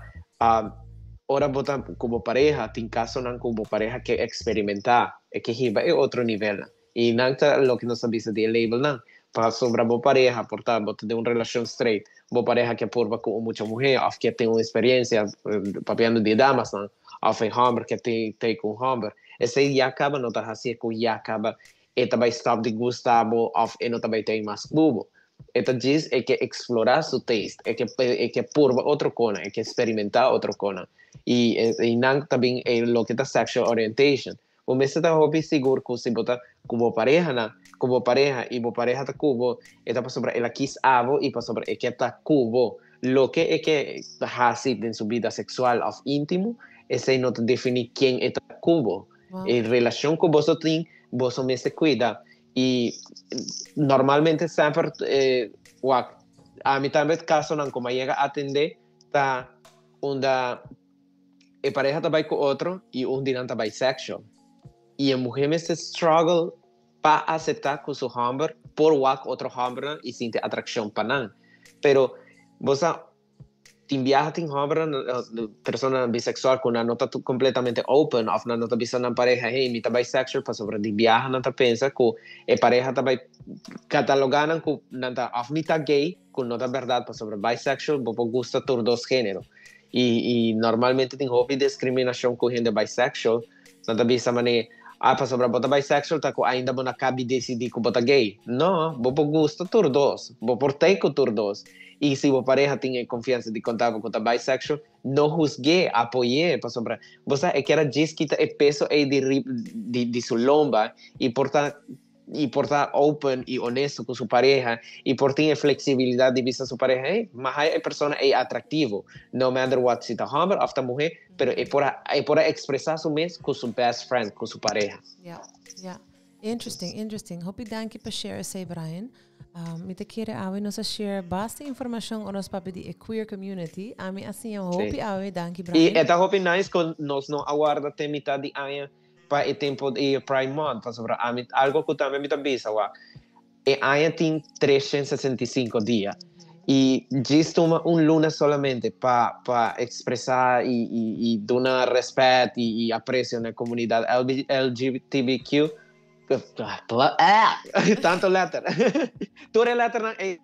ora bo ta komo pareha, tin kasonan ku bo pareha ke eksperimentá e ke hiba e otro nivel i nan ta loke nos a bisa di e label nan pasobra bo pareha por ta bo ta den un relashon straight, bo pareha ke purba ku un mucha muhé òf ke tin un eksperensia, papiando di damas nan, òf e hòmber ke tin te ku un hòmber, esei ya kaba no ta hasi ku ya kaba e ta bai stop di gusta bo òf e no ta bai tin mas ku bo. E ta djis e ke eksplorá su taste, e ke e ke purba otro kona, e ke eksperimentá otro kona. I i nan ta bin e loke ta sexual orientation. Bo mester ta hopi sigur ku si bo ta ku bo parehanan, ku bo pareha i bo pareha ta ku bo, e ta pasobra el a kis abo i pasobra e ke ta ku bo. Loke e ke hasi den su bida seksual òf íntimo, esei no ta definí ken e ta ku bo. E relashon ku boso tin, boso mester kuida. I normalmente semper wak ami tambe kasonan ku mi a yega atendé ta unda e pareha ta bai ku otro i un di nan ta bisexual i e muhé mester struggle pa aseptá ku su hòmber por wak otro hòmbernan i sinti atrakshon pa nan. Pero bo sa tin biaha tin hòmbernan, personanan bisexual ku nan no ta kompletamente open òf nan no ta bisa nan pareha hey mi ta bisexual pasobra di biaha nan ta pensa ku e pareha ta bai katalogá nan ku nan ta òf mitá gay ku no ta bèrdat pasobra bisexual bo por gusta tur dos género i i normalmente tin hopi diskriminashon ku hende bisexual nan ta bisa manera ah pasobra bo ta bisexual ta ku ainda bo no kabi desidí ku bo ta gay no bo por gusta tur dos bo por tei ku tur dos i si bo pareha tin e konfiansa di konta bo ku ta bisexual no husg'é apoy'é pasobra bo sa e kier a djis kita e peso ei di di di su lomba i por ta y por ta open y honesto cu su pareha y por tin e flexibilidad di bisa su pareha, hey, ma haya e persona ey atractivo, no matter what, si ta homber of ta muher, pero e por a, e por a expresa su mes cu su best friend, cu su pareha. Ja, ja. Interesting, interesting. Hopi danki pa share esey, Brian. Um, mi ta kere awe nos a share basta informacion ora nos papia di e queer community. Ami a siña hopi awe, danki Brian. Y e ta hopi nice cu nos no a warda te mitad di aña pa e tempo di Pride Month, pasobra ami algo ku tambe mi ta bisa wak, e aña tin 365 dia i djis tuma un luna solamente pa pa ekspresá i i i duna rèspèt i i apresio na e komunidat LGBTQ, tanto lèter, tur e lèternan ei.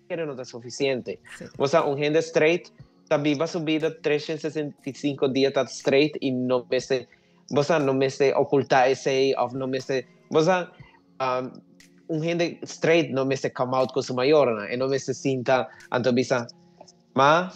Kere no ta suficiente. Sí. O sea, un hende straight ta biba su vida 365 dia ta straight y no mester, bo sa, no mester oculta esey of no mester, bo sa, um, un hende straight no mester come out cu su mayornan, e no mester sinta anto bisa, ma,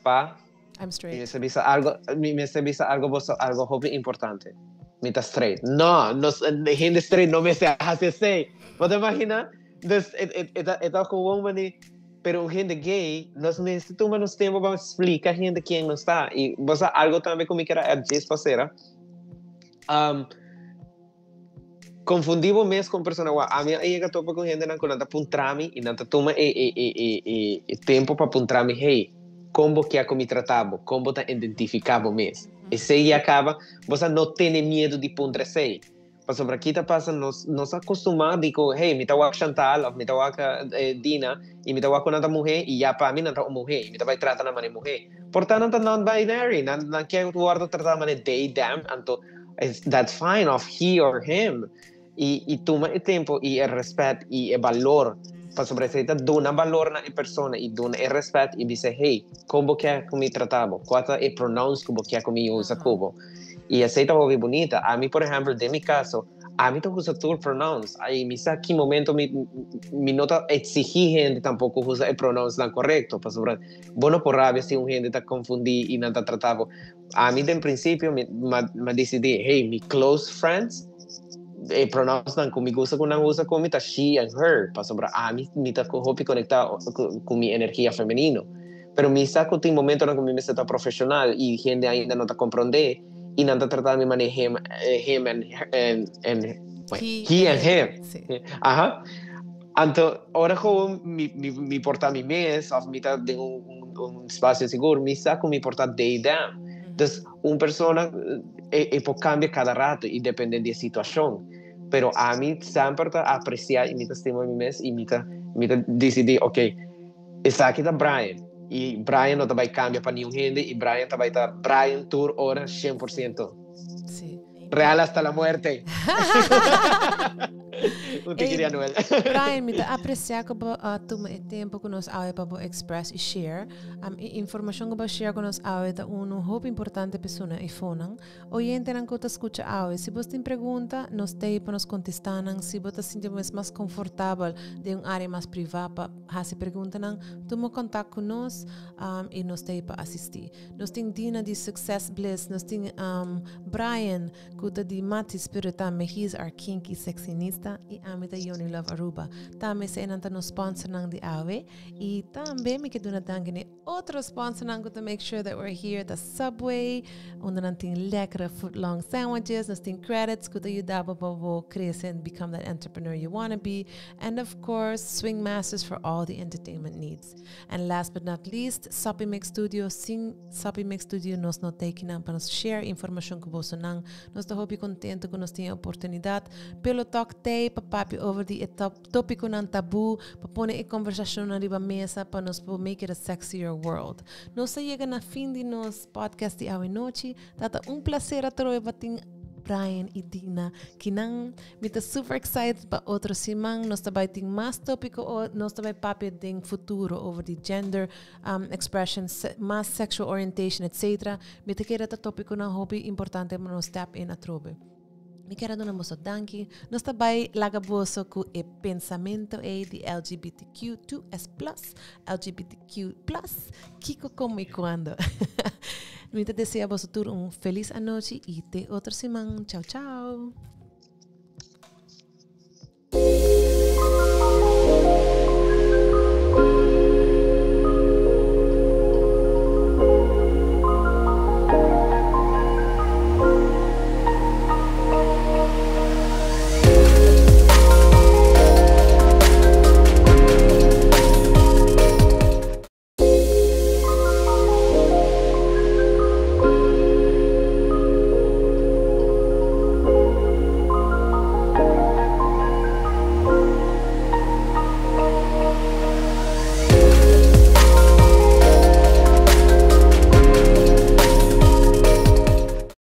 pa, I'm straight. Mi mester bisa algo, mi mester bisa algo boso, algo hopi importante. Mi ta straight. No, no, hende straight no mester haci esey. Bo ta imagina? Dus e, e, e, ta, e ta gewoon mani, pero un hende gay, nos mester tuma nos tempo pa explica hende quién nos ta. Y bo sa algo tambe cu mi kier a djis pasera. Um, confundí bo mes con persona wa ami a yega topa con hendenan cu nan ta puntra mi y nan ta tuma e e e e e e tempo pa puntra mi hey con bo kier cu mi trata bo con bo ta identifica bo mes esey ya caba bo sa no tene miedo di puntra esey pasobra ki ta pasa nos nos a costuma di cu hey mi ta wak Chantal of mi ta wak Dina y mi ta wak cu nan ta muhe y ya pa mi nan ta un muhe y mi ta bay trata nan manera muhe por ta nan ta non binary nan nan kier wordo trata manera they them anto That's fine of he or him. Y, y tuma e tempo y e respet y e balor. Pasobra esei ta duna balor na e persona y duna e respet y bisa, hey, kon bo kier ku mi trata bo? Kua ta e pronouns ku bo kier ku mi usa ku bo? Y esei ta hopi bunita. Ami, por ehempel, den mi kaso, ami ta usa tur pronouns. Y mi sa ki momento mi, mi no ta exigí hende tampoko usa e pronounsnan korekto. Pasobra bo no por rabia si un hende ta konfundí y nan ta trata bo. Ami den principio mi ma dicidi, hey, mi close friends, e pronouns nan cu mi gusta cu nan usa cu mi ta she and her, pasobra ami mi ta hopi conecta cu mi energia femenino. Pero mi sa cu tin momentonan cu mi mester ta profesional y hende ainda no ta compronde y nan ta trata mi manera him, him and, and, and he, he and him. Sí. Aha. Anto, ora cu mi, mi, mi por ta mi mes, of mi ta den un, un, un espacio sigur, mi sa cu mi por ta they, them. Dus, un persona e, e por cambia cada rato y depende di e situacion. Pero ami semper ta aprecia y mi ta stima mi mes y mi ta, mi ta dicidi, ok, esaki ta Brian. Y Brian no ta bay cambia pa niun hende y Brian ta bay ta Brian tur ora 100%. Sí. Real hasta la muerte. Un tiki di Anuel. Brian, mi ta aprecia cu bo a tuma e tempo cu nos awe pa bo express y share. E informacion cu bo a share cu nos awe ta uno hopi importante pa esuna y fonan. Oyentenan cu ta scucha awe, si bos tin pregunta, nos t'ey pa nos contesta nan. Si bo ta sinti bo mes mas confortabel den un area mas priva pa haci preguntanan, tuma contact cu nos y nos t'ey pa asisti. Nos tin Dina di Success Bliss, nos tin Brian cu ta di Mati Spirit tambe, he is our kinky sexinista y ami ta Yoni Love Aruba. Tambe eseynan ta nos sponsornan di awe y tambe mi ke duna danki na e otro sponsornan cu ta make sure that we're here ta Subway, unda nan tin lekkere footlong sandwiches, nos tin credits cu ta yuda bo pa bo crece and become that entrepreneur you wanna be and of course Swing Masters for all the entertainment needs. And last but not least, Soppy Mix Studio. Sin Soppy Mix Studio nos no ta ekinan pa nos share informacion cu bosonan. Nos ta hopi contento cu nos tin e oportunidad. Pillow Talk t'ey pa papia over di e top topiconan tabu, pa pone e conversacionnan riba mesa pa nos por make it a sexier world. Nos ta yega na fin di nos podcast di awe nochi. Tata un placer atrobe pa tin Brian y Dina kinan. Mi ta super excited pa otro siman. Nos ta bai tin mas topico o nos ta bai papia den futuro over di gender expression, mas sexual orientation, etc. Mi ta kere ta topiconan hopi importante pa nos tap in atrobe. Mi kier a duna boso danki. Nos ta bai laga boso ku e pensamento ei di LGBTQ2S plus, LGBTQ plus, kiko, komo i kuando. Mi ta desea boso tur un felis anochi i te otro siman. Chao, chao.